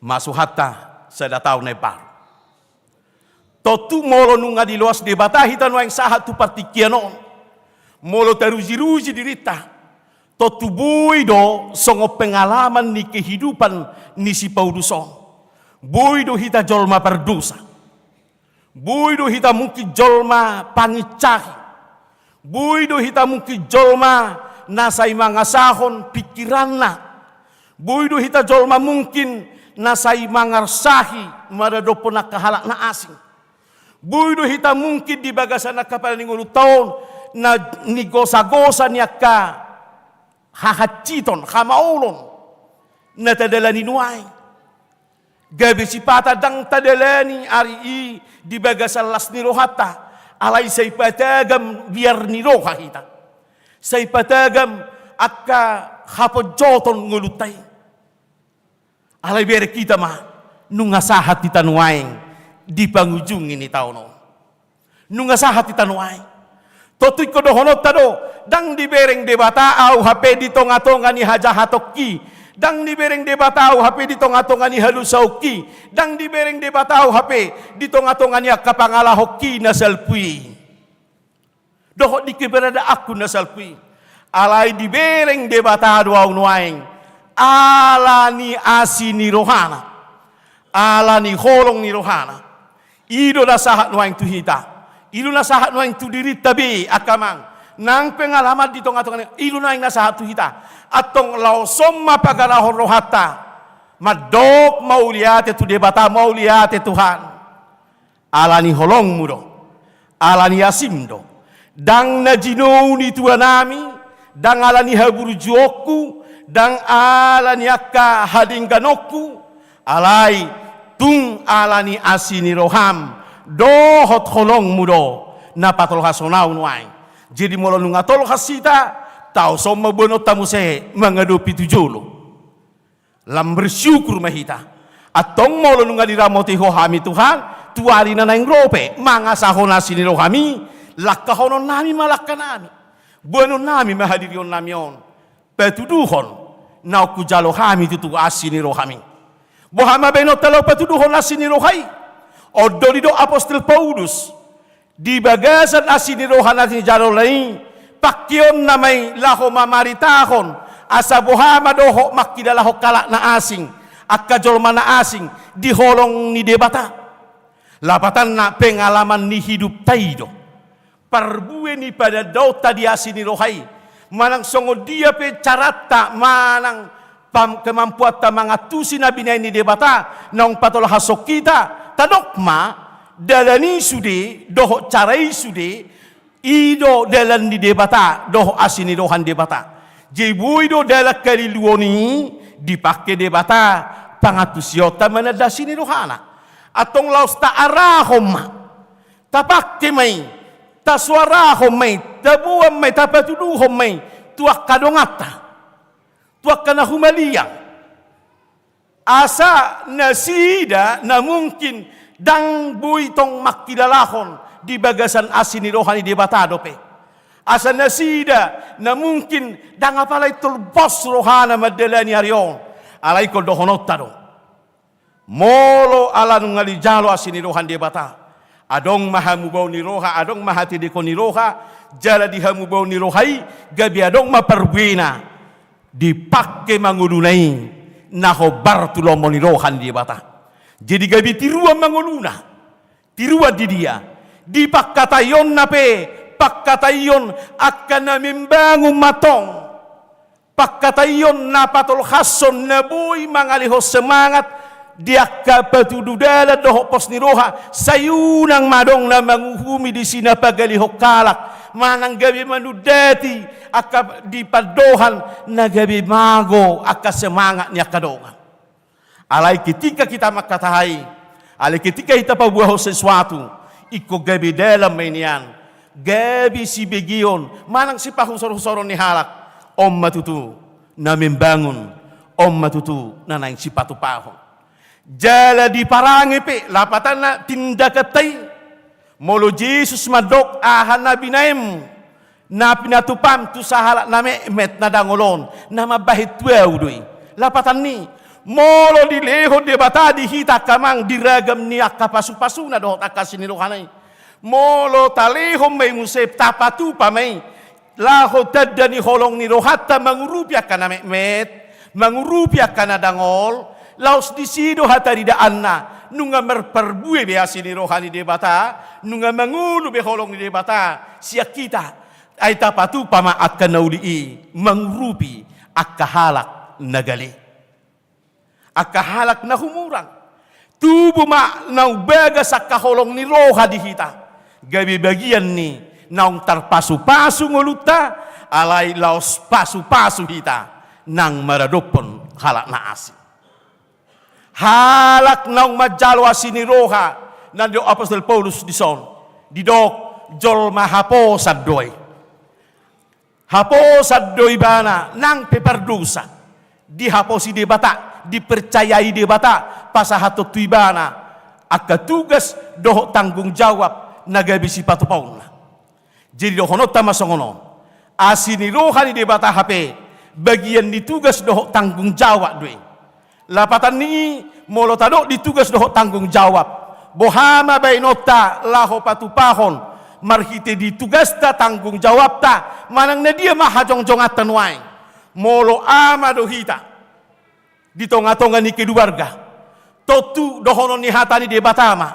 Masuhanta sada taon na imbaru. Tontu molo nunga diloas Debata hita nuaeng sahat tu partingkian on, molo taruji-ruji dirinta, Tontu boi do songon pengalaman ni kehidupan ni si Paulus on. Boi do hita jolma pardosa. Boi do hita mungkin jolma pangincahi. Boi do hita mungkin jolma na sai mangasahon pingkiranna. Boi do hita jolma mungkin na sai mangarsahi maradophon angka halak na asing. Boi do hita mungkin di bagasan angka pala ni ngolunta on na nigosagosa ni angka hahansiton, hamaolon na tadalani nuaeng. Gabe sipata ndang tadalani ari i di bagasan las ni rohanta, alai sai patagam biar ni roha hita. Sai patagam angka haponjoton ngolunta i. Alai bereng hita ma, nunga sahat hita nuaeng di pangujungi ni taon on. Nunga sahat hita nuaeng. Tontu ingkon dohononta do, ndang dibereng Debata ahu hape di tongatonga ni hajahatonki. Ndang dibereng Debata ahu hape di tongatonga ni hadosaonki. Ndang dibereng Debata ahu hape di tongatonga ni angka pangalahonki na salpu i. Dohot di keberadaanku na salpu i. Alai dibereng Debata do ahu nuaeng. Ala ni asi ni rohana. Ala ni holong ni rohana. I do na sahat nuaeng tu hita. I do na sahat nuaeng tu dirinta be angka amang. Nang pengalaman di tongatonga ni, i do nuaeng na sahat tu hita. Antong laos on ma pagalahon rohanta. Mandok mauliate tu Debata, mauliate Tuhan. Ala ni holongmu do, ala ni asim do. Ndang na jinou ni tuanami, ndang ala ni haburjuonku, ndang ala ni angka hadengganonku, alai tung ala ni asi ni roham, dohot holongmu do, na patolhashon ahu nuaeng. Jadi molo nunga tolhas hita, taoshon ma boanonta muse mangadopi tu jolo. Lam bersyukur ma hita. Antong molo nunga diramoti Ho hami Tuhan, tu ari na naeng ro pe, mangasahon asi ni rohami, langkahononnami ma langkanami. Boanonnami ma hadirionnami on. Patuduhon, naung hujalo hami tutu asi ni rohami. Boha ma baenonta laho patuduhon asi ni roha i? On do didok Apostel Paulus. Di bagasan asi ni roha na tinijalo na i, pangkeonna ma i laho mamaritahon, asa boha ma dohot mangkilalahon halak na asing, angka jolma na asing, di holong ni Debata. Lapatanna pengalaman ni hidupta i do. Parbue ni padandaonta di asi ni roha i. Manang songon dia pe caranta, manang pam-, kemampuanta mangantusi na binahen ni Debata, naung patolhashon hita, tadok ma, dalan i sude, dohot cara i sude, i do dalan ni Debata, dohot asi ni roha ni Debata. Jadi boi do dalan haliluon i, dipangke Debata, pangantusionta mananda asi ni rohana. Antong laos taarahon ma, tapangke ma i, tasoarahon ma i, taboan ma i, tapatuduhon ma i, tu angka donganta. Tu angka na humaliang. Asa nasida na mungkin ndang boi tong mangkilalahon di bagasan asi ni roha ni Debata dope. Asa nasida na mungkin ndang apala i tolbos rohana mandalani ari on. Alai ingkon dohononta do. Molo ala nunga dijalo asi ni roha ni Debata, adong ma hamubaon ni roha, adong ma hatedekon ni roha, jala di hamubaon ni roha i, gabe adong ma parbuena, dipangke ma ngoluna i, na hombar tu lomo ni roha ni Debata. Jadi gabe tiruan ma ngoluna, tiruan di dia, di pangkataionna pe, pangkataion angka na membangun ma tong. Pangkataion na patolhashon na boi mangalehon semangat di angka patudu dalan dohot pos ni roha, sai unang ma adong na manguhumi disi na pagalehon halak, manang gabe manundati angka di pandohan na gabe mago angka semangat ni angka dongan. Alai ketika hita mangkatahai, alai ketika hita paboahon sesuatu, ingkon gabe dalan ma i nian, gabe sibegeon, manang sipahusorhusoron ni halak, on ma tutu na membangun, on ma tutu na naeng sipatupahon. Jala diparange pe, lapatanna tindakanta i, molo Jesus mandok aha na binaenmu, na pinatupam tu sahalak na metmet na dangol on, na mambahen tu ahu do i. Lapatan ni, molo dilehon Debata di hita angka amang di ragam ni angka pasupasuna dohot angka asi ni rohana i. Molo talehon ma i muse tapatupa ma i. Laho tanda ni holong ni rohanta mangurupi angka na metmet, mangurupi angka na dangol, laos disi do hataridaanna, nunga marparbue be asi ni roha ni Debata, nunga mangolu be holong ni Debata sian hita. Ai tapatupa ma angka na uli i mangurupi angka halak na gale. Angka halak na humurang. Tubu ma naung bagas angka holong ni roha di hita. Gabe bagian ni naung tarpasupasu ngolunta, alai laos pasupasu hita nang maradophon halak na asing. Halak naung manjalo asi ni roha, na nidok apostel Paulus dison, didok jolma haposan do i. Haposan do ibana nang pe pardosa. Dihaposi Debata, dipercayai Debata pasahathon tu ibana angka tugas dohot tanggung jawab na gabe sipatupaonna. Jadi dohononta ma songon on. Asi ni roha ni Debata hape bagian ni tugas dohot tanggung jawab do i. Lapatan ni i, molo tadok di tugas dohot tanggung jawab, boha ma baenonta laho patupahon marhite di tugasta, tanggung jawabta, manang na dia ma hajongjonganta nuaeng? Molo ama do hita di tongatonga ni keluarga, tontu dohonon ni hata ni Debata ma,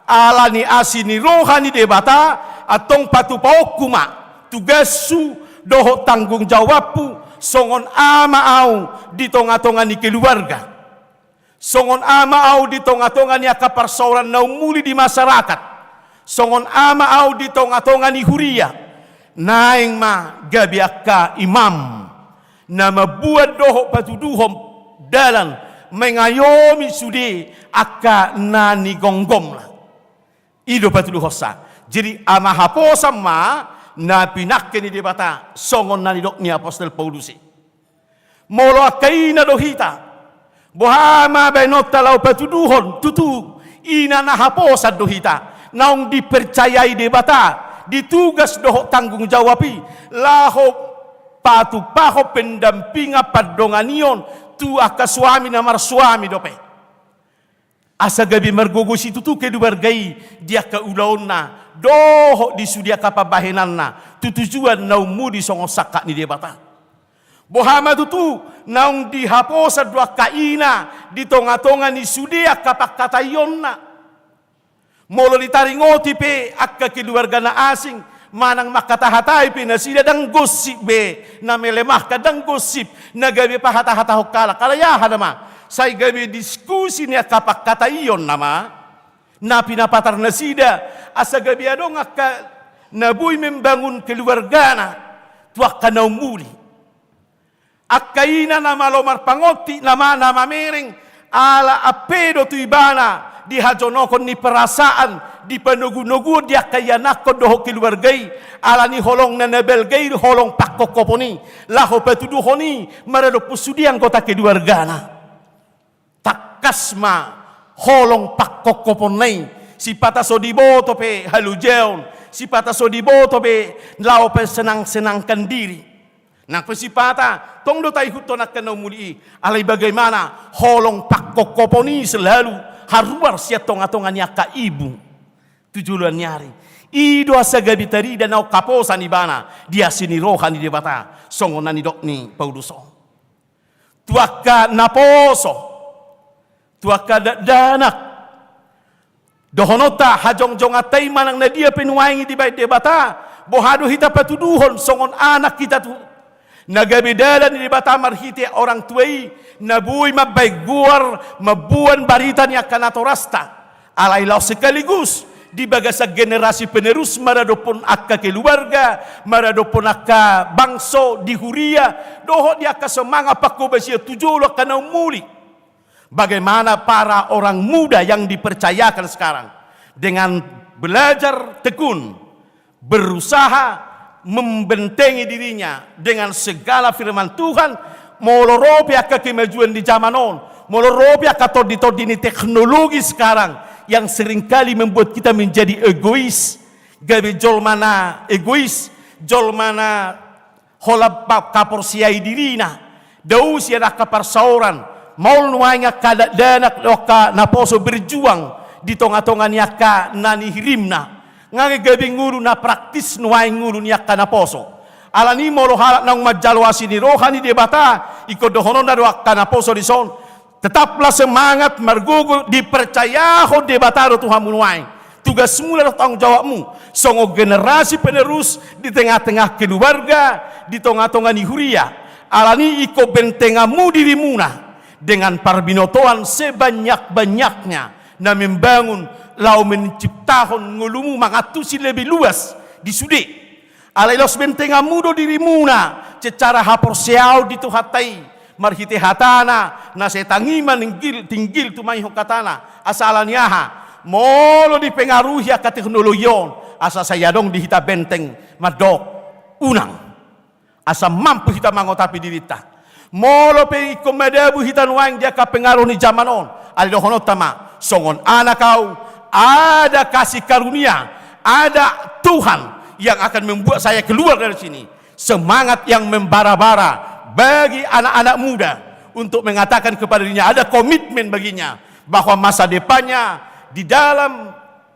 ala ni asi ni roha ni Debata, antong patupaonku ma tugashu dohot tanggung jawabhu songon ama ahu di tongatonga ni keluarga. Songon ama ahu di tongatonga ni angka parsaoran na ummuli di masyarakat. Songon ama ahu di tongatonga ni huria. Naeng ma gabe angka imam na mamboan dohot patuduhon dalan mangayomi sude angka na nigomgomna. I do patuduhonsa. Jadi ama haposan ma na pinangke ni Debata songon na nidok ni apostel Paulus i. Molo angka ina do hita, boha ma baenonta laho patuduhon tutu ina na haposan do hita, naung dipercayai Debata di tugas dohot tanggung jawab i, laho patupahon pendampingan, pandonganion tu angka suami na marsuami dope. Asa gabe margogo situtu keluarga i di angka ulaonna dohot di sude angka pambahenanna tu tujuan na ummuli songon sangkap ni Debata. Boha ma tutu naung dihaposan do angka ina di tongatonga ni sude angka pangkataionna. Molo ditaringoti pe angka keluarga na asing, manang mangkatahatai pe nasida, ndang gosip be na melemahkan, ndang gosip na gabe pahatahatahon halak. Alai aha nama? Sai gabe diskusi ni angka pangkataion nama na pinapatar nasida, asa gabe adong angka na boi membangun keluargana tu angka na ummuli. Angka ina na malo marpangonti nama, na mamereng, ala ampe do tu ibana di hajonokon ni perasaan, di panogunoguon di angka ianakhon dohot keluarga i, ala ni holongna na balga i, holong pangkophopon i, laho patuduhon i maradophon sude anggota keluargana. Tangkas ma holong pangkophoponna i, sipata so diboto pe halojaon, sipata so diboto pe laho pensenangsenangkan diri. Nang pe sipata tong do taihuthon angka na ummuli i, alai bagaimana holong pangkophopon i selalu haruar sian tongatonga ni angka ibu tu joloan ni ari. I do asa gabe tarida naung haposan ibana di asi ni roha ni Debata, songon na nidok ni Paulus on. Tu angka naposo, tu angka dakdanak, dohononta hajongjonganta i manang na dia pe nuaeng i dibaen Debata, boha do hita patuduhon songon anak hita tu na gabe dalan ni Debata marhite orang tua i, na boi mambaen goar, mamboan barita ni angka natorasta. Alai laos sekaligus di bagasan generasi penerus maradophon angka keluarga, maradophon angka bangso di huria, dohot di angka semangat pangkobasion tu jolo angka na ummuli. Bagaimana para orang muda yang dipercayakan sekarang dengan belajar tekun, berusaha membentengi dirinya dengan segala firman Tuhan, molo ro pe angka kemajuan di zaman on, molo ro pe angka tonditondi ni teknologi sekarang yang seringkali membuat kita menjadi egois, gabe jolma na egois, jolma na holan pa-, kaporseai dirina, dao sian angka parsaoran, maol nuaeng angka dakdanak dohot angka naposo berjuang di tongatonga ni angka na nihirimna. Nga gabe ngolu na praktis nuaeng ngolu ni angka naposo. Alani molo halak naung manjalo asi ni roha ni Debata, ingkon dohononna do angka naposo dison: Tetaplah semangat, margogo, dipercayahon Debata do tu hamu nuaeng. Tugasmuna do tanggung jawabmu songon generasi penerus di tengah-tengah keluarga, di tonga-tonga ni huria. Alani ingkon bentenganmu dirimuna dengan parbinotoan sebanyak-banyaknya na membangun, laho menciptahon ngolumu mangantusi lebih luas di sude. Alai laos bentenganmu do dirimuna secara haporseaon di Tuhanta i, marhite hatana na sai tangi ma ninggil, tinggil tumaihon hatana. Asa alani aha? Molo dipengaruhi angka teknologi on, asa sai adong di hita benteng mandok unang, asa mampu hita mangotapi dirinta. Molo pe ingkon madabu hita nuaeng di angka pengaruh ni jaman on, alai dohononta ma songon anak au, ada kasih karunia, ada Tuhan yang akan membuat saya keluar dari sini. Semangat yang membara-bara bagi anak-anak muda untuk mengatakan kepada dirinya, ada komitmen baginya bahwa masa depannya di dalam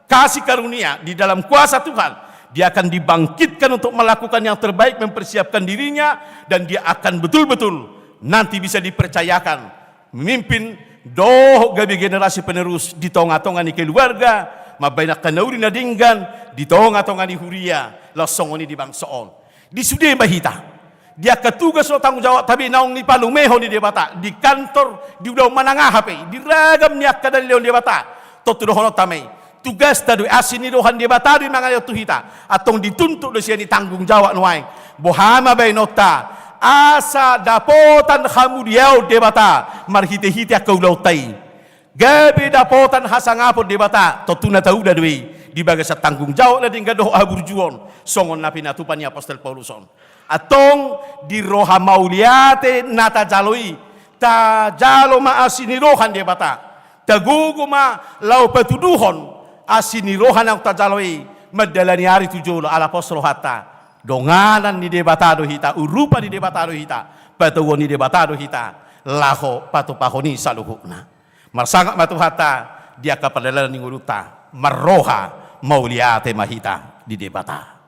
kasih karunia, di dalam kuasa Tuhan, dia akan dibangkitkan untuk melakukan yang terbaik, mempersiapkan dirinya, dan dia akan betul-betul nanti bisa dipercayakan memimpin dohot gabe generasi penerus di tonga-tonga ni keluarga, mambahen angka na uli na denggan di tonga-tonga ni huria, laos songon i di bangso on. Di sude ma hita, di angka tugas dohot tanggung jawabta be naung dipalumehon ni Debata, di kantor, di ulaon manang aha pe, di ragam ni angka na nilehon Debata. Tontu dohononta ma i, tugasta do i, asi ni roha ni Debata do i mangalehon tu hita. Antong dituntut do sian i tanggung jawab nuaeng. Boha ma baenonta asa dapotan hamuliaon Debata marhite-hite angka ulaonta i? Gabe dapotan hasangapon Debata, tontu na taula do i di bagasan tanggung jawab na denggan dohot haburjuon, songon na pinatupa ni apostel Paulus on. Antong di roha mauliate na tajalo i, tajalo ma asi ni roha ni Debata. Tagogo ma laho patuduhon asi ni roha naung tajalo i mandalani ari tu jolo, ala pos rohanta. Donganan ni Debata do hita, urupa ni Debata do hita, patauon ni Debata do hita, laho patupahon i saluhutna. Marsangap ma Tuhanta di angka pardalanan ni ngolunta, marroha mauliate ma hita di Debata.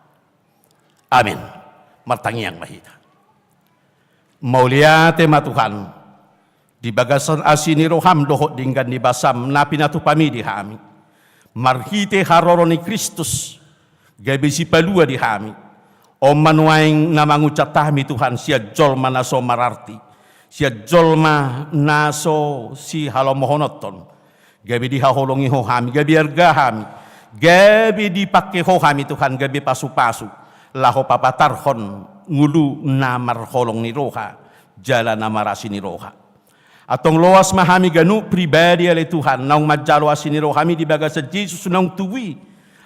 Amen. Martangiang ma hita. Mauliate ma Tuhan, di bagasan asi ni roham dohot denggan ni basam na pinatupami di hami. Marhite haroro ni Kristus, gabe sipalua di hami. On ma nuaeng na manguncap hami Tuhan, sian jolma na so mararti, sian jolma na so sihalomohononton, gabe dihaholongi Ho hami, gabe arga hami, gabe dipangke Ho hami Tuhan, gabe pasupasu, laho papatarhon ngolu na marholong ni roha, jala na marasi ni roha. Antong loas ma hami ganup pribadi ale Tuhan, naung manjalo asi ni rohami di bagasan Jesus naung tubu i,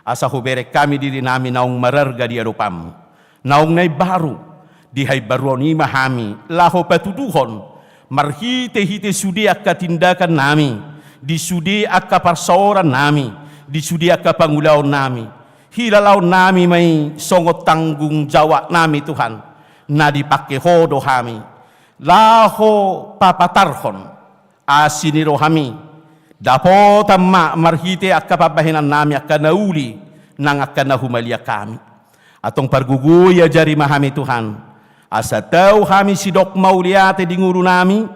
asa hubereng hami dirinami naung mararga di adopanmu. Naung na imbaru, di haimbaruon i ma hami laho patuduhon marhite-hite sude angka tindakannami, di sude angka parsaorannami, di sude angka pangulaonnami. Hilalaonnami ma i songon tanggung jawabnami Tuhan, na dipangke Ho do hami laho papatarhon asi ni rohami. Dapotan ma marhite angka pambahenannami angka na uli nang angka na humaliang hami. Antong pargogoi ajari ma hami Tuhan, asa tau hami sidok mauliate di ngolunami,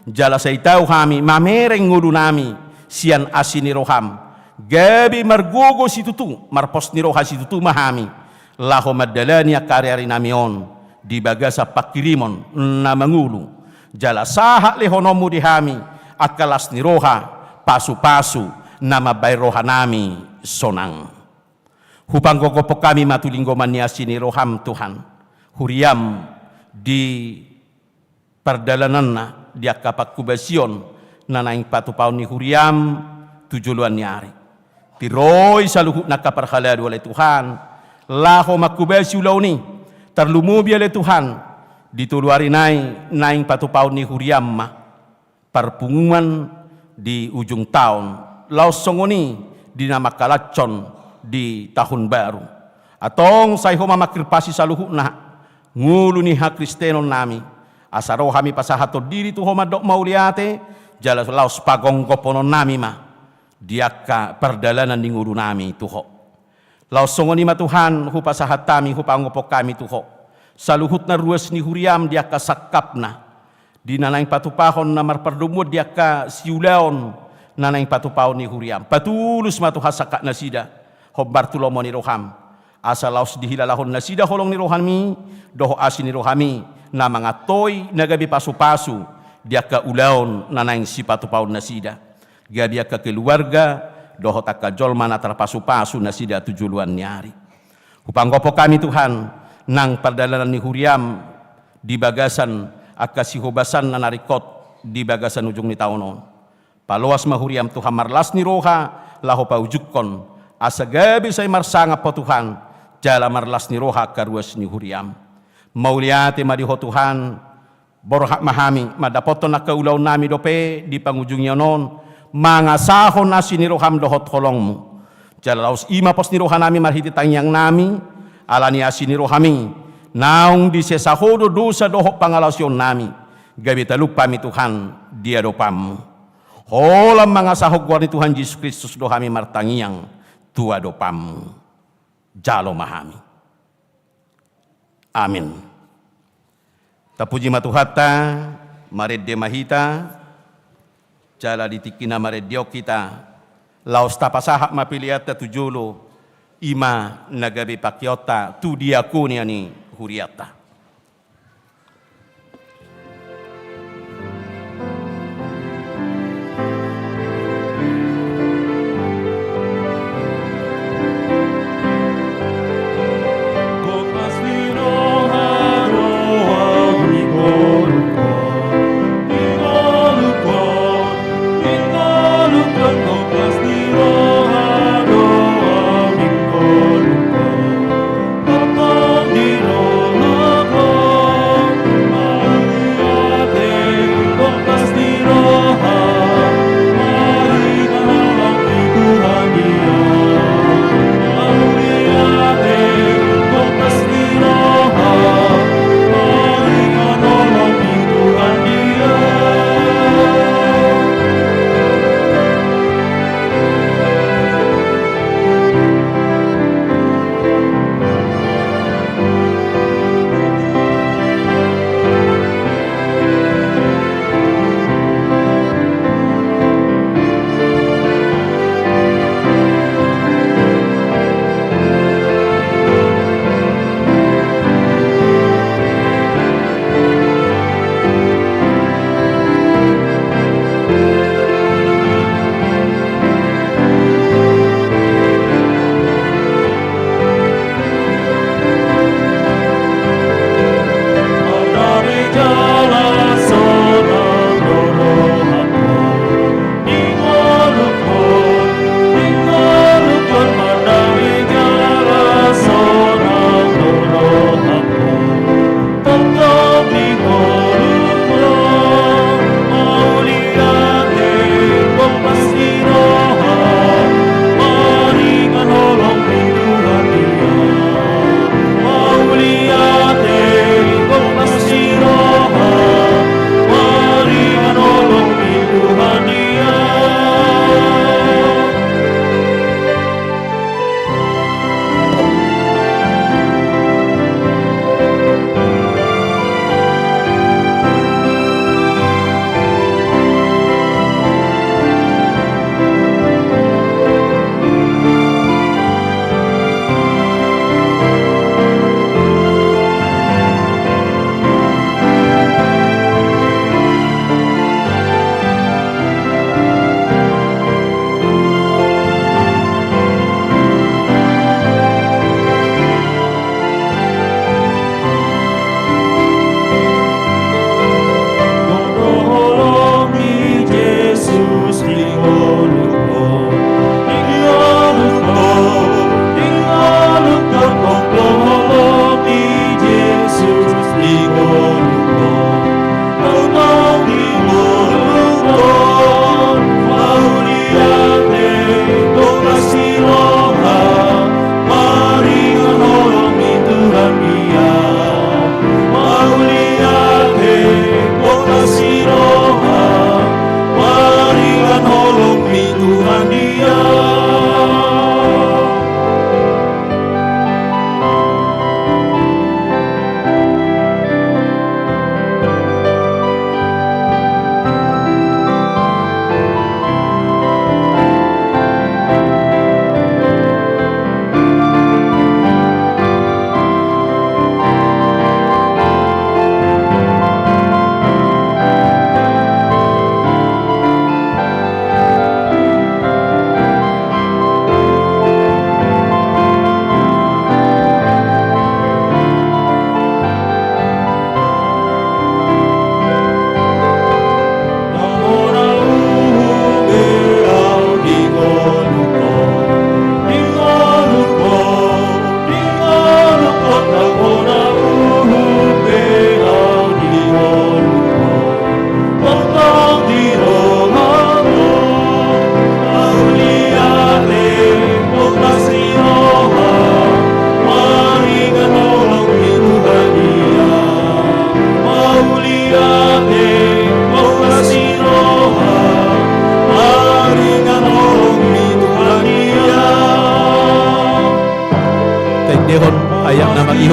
jala sai tau hami mamereng ngolunami sian asi ni roham. Gabe margogo situtu, marpos ni roha situtu ma hami laho mandalani angka ari-arinami on di bagasan pangkirimon na mangolu, jala sahat lehononmu di hami angka las ni roha, pasupasu na mambahen rohanami sonang. Hupanggogophon hami ma tu linggoman ni asi ni roham Tuhan, huriam di pardalananna, di angka panghobasion na naeng patupaon ni huriam tu joloan ni ari. Tiroi saluhutna angka parhalado ale Tuhan, laho manghobasi ulaon i, tarlumobi ale Tuhan, di tolu ari nai naeng patupaon ni huriam ma parpunguan di ujung taon, laos songon i di na mangkalashon di tahun baru. Antong sai Ho ma manghirpasi saluhutna ngolu ni hakristenonnami, asa ro hami pasahathon diri tu Ho mandok mauliate, jala laos pagonggophononnami ma di angka pardalanan ni ngolunami tu Ho. Laos songon i ma Tuhan, hupasahat hami, hupangophon hami tu Ho saluhutna ruas ni huriaM di angka sangkapna, di na naeng patupahon na marpardomuan di angka siulaon na naeng patupahon ni huriaM. Patulus ma Tuhan sangkap nasida, hombar tu lomo ni rohaM, asa laos dihilalahon nasida holong ni rohaMi dohot asi ni rohaMi, na mangantoi na gabe pasupasu di angka ulaon na naeng sipatupahon nasida, gabe angka keluarga dohot angka jolma na tarpasupasu nasida tu joloan ni ari. Hupanggophon hami Tuhan, nang pardalanan ni huriaM di bagasan angka sihobasan na ringkot di bagasan ujung ni taon on. Paloas ma huriaM Tuhan marlas ni roha, laho paujungkon, asa gabe sai marsangap Ho Tuhan, jala marlas ni roha angka ruas ni huriaM. Mauliate ma di Ho Tuhan, borhat ma hami mandapothon angka ulaonnami dope di pangujungion on, mangasahon asi ni rohaM dohot holongMu. Jala laos i ma pos ni rohanami marhite tangiangnami, ala ni asi ni rohaMi, naung disesa Ho do dosa dohot pangalaosionnami, gabe talup hami Tuhan di adopanMu. Holan mangasahon goar ni Tuhan Jesus Kristus do hami martangiang tu adopanMu. Jalo ma hami. Amin. Tapuji ma Tuhanta, marende ma hita, jala di tingki na marende on hita, laos tapasahat ma peleanta tu jolo, i ma na gabe pangkeonta tu diakonia ni hurianta.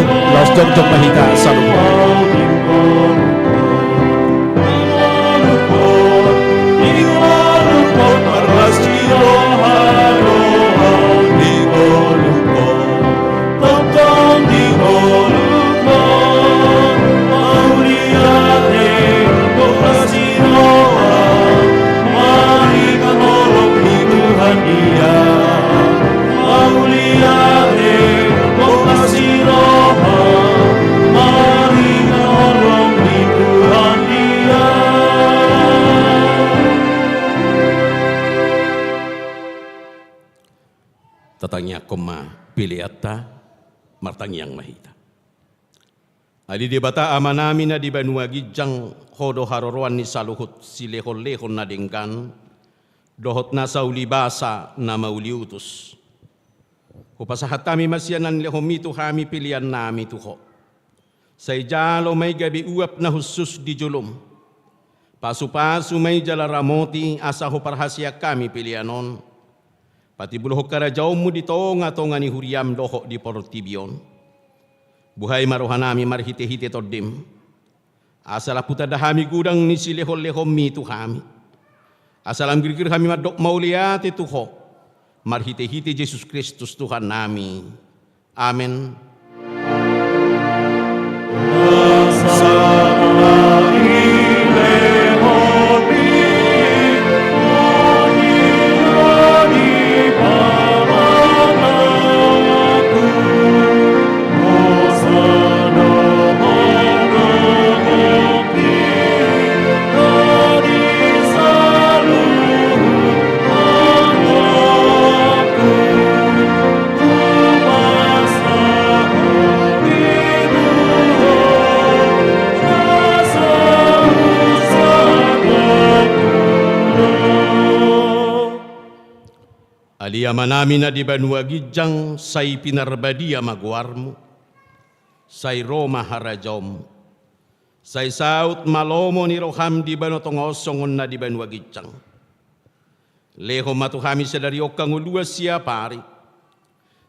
Laos jongjong ma hita saluhut. Tatangiangkon ma peleanta, martangiang ma hita. Ale Debata Amanami na di banua ginjang, Ho do haroroan ni saluhut silehonlehon na denggan dohot nasa ulibasa na mauliutus. Hupasahat hami ma sian na nilehonMi tu hami peleannami tu Ho. Sai jalo ma i gabe uap na hushus di joloM. Pasupasu ma i jala ramoti asa huparhaseang hami pelean on. Patimbulhon harajaonMu di tongatonga ni huriaM dohot di portibi on. Buhai ma rohanami marhitehite TondiM, asa lam hutanda hami godang ni silehonlehonMi tu hami, asa lam girgir hami mandok mauliate tu Ho, marhitehite Jesus Kristus Tuhannami. Amen. Ale Amanami na di banua ginjang, sai pinarbadia ma goarMu. Sai ro ma harajaonMu. Sai saut ma lomo ni rohaM di banua tonga on songon na di banua ginjang. Lehon ma tu hami sadari on hangoluan siapari.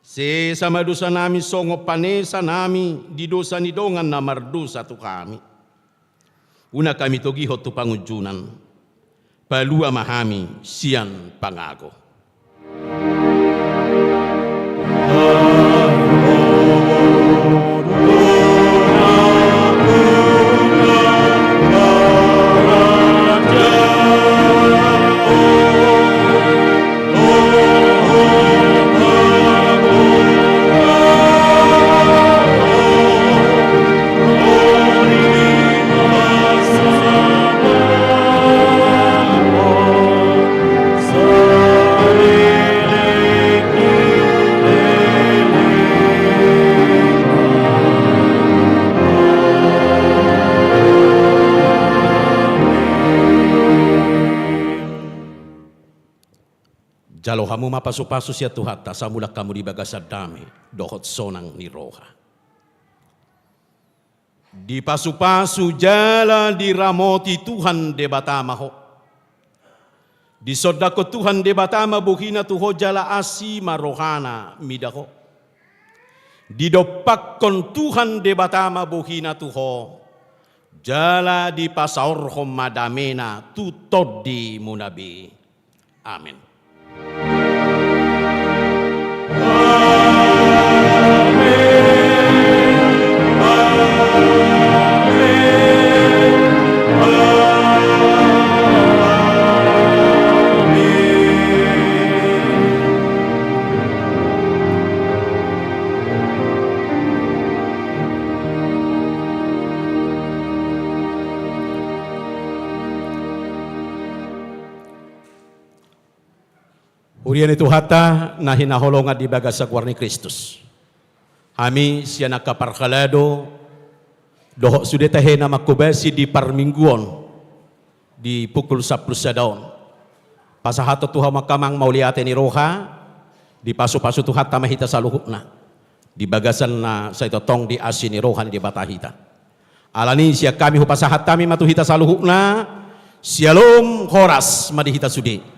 Sesa ma dosanami songon panesanami di dosa ni dongan na mardosa tu hami. Unang hami togihon tu pangunjunan. Palua ma hami sian pangago. Jalo hamu ma pasupasu sian Tuhanta, asa mulak hamu di bagasan dame dohot sonang ni roha. Dipasupasu jala diramoti Tuhan Debata ma ho. Disondangkon Tuhan Debata ma bohina tu ho jala asi ma rohana mida ho. Didompakkon Tuhan Debata ma bohina tu ho, jala dipasaorhon ma damena tu tondimuna be. Amen. Huria ni Tuhanta na hinaholongan di bagasan goar ni Kristus. Hami sian angka parhalado dohot sude tahe na manghobasi di parmingguon di pukul sampulu sada on, pasahathon tu hamu angka amang mauliate ni roha, dipasupasu Tuhanta ma hita saluhutna di bagasan na sai tongtong di asi ni roha ni Debata hita. Alani sian hami hupasahat hami ma tu hita saluhutna, syalom horas ma di hita sude.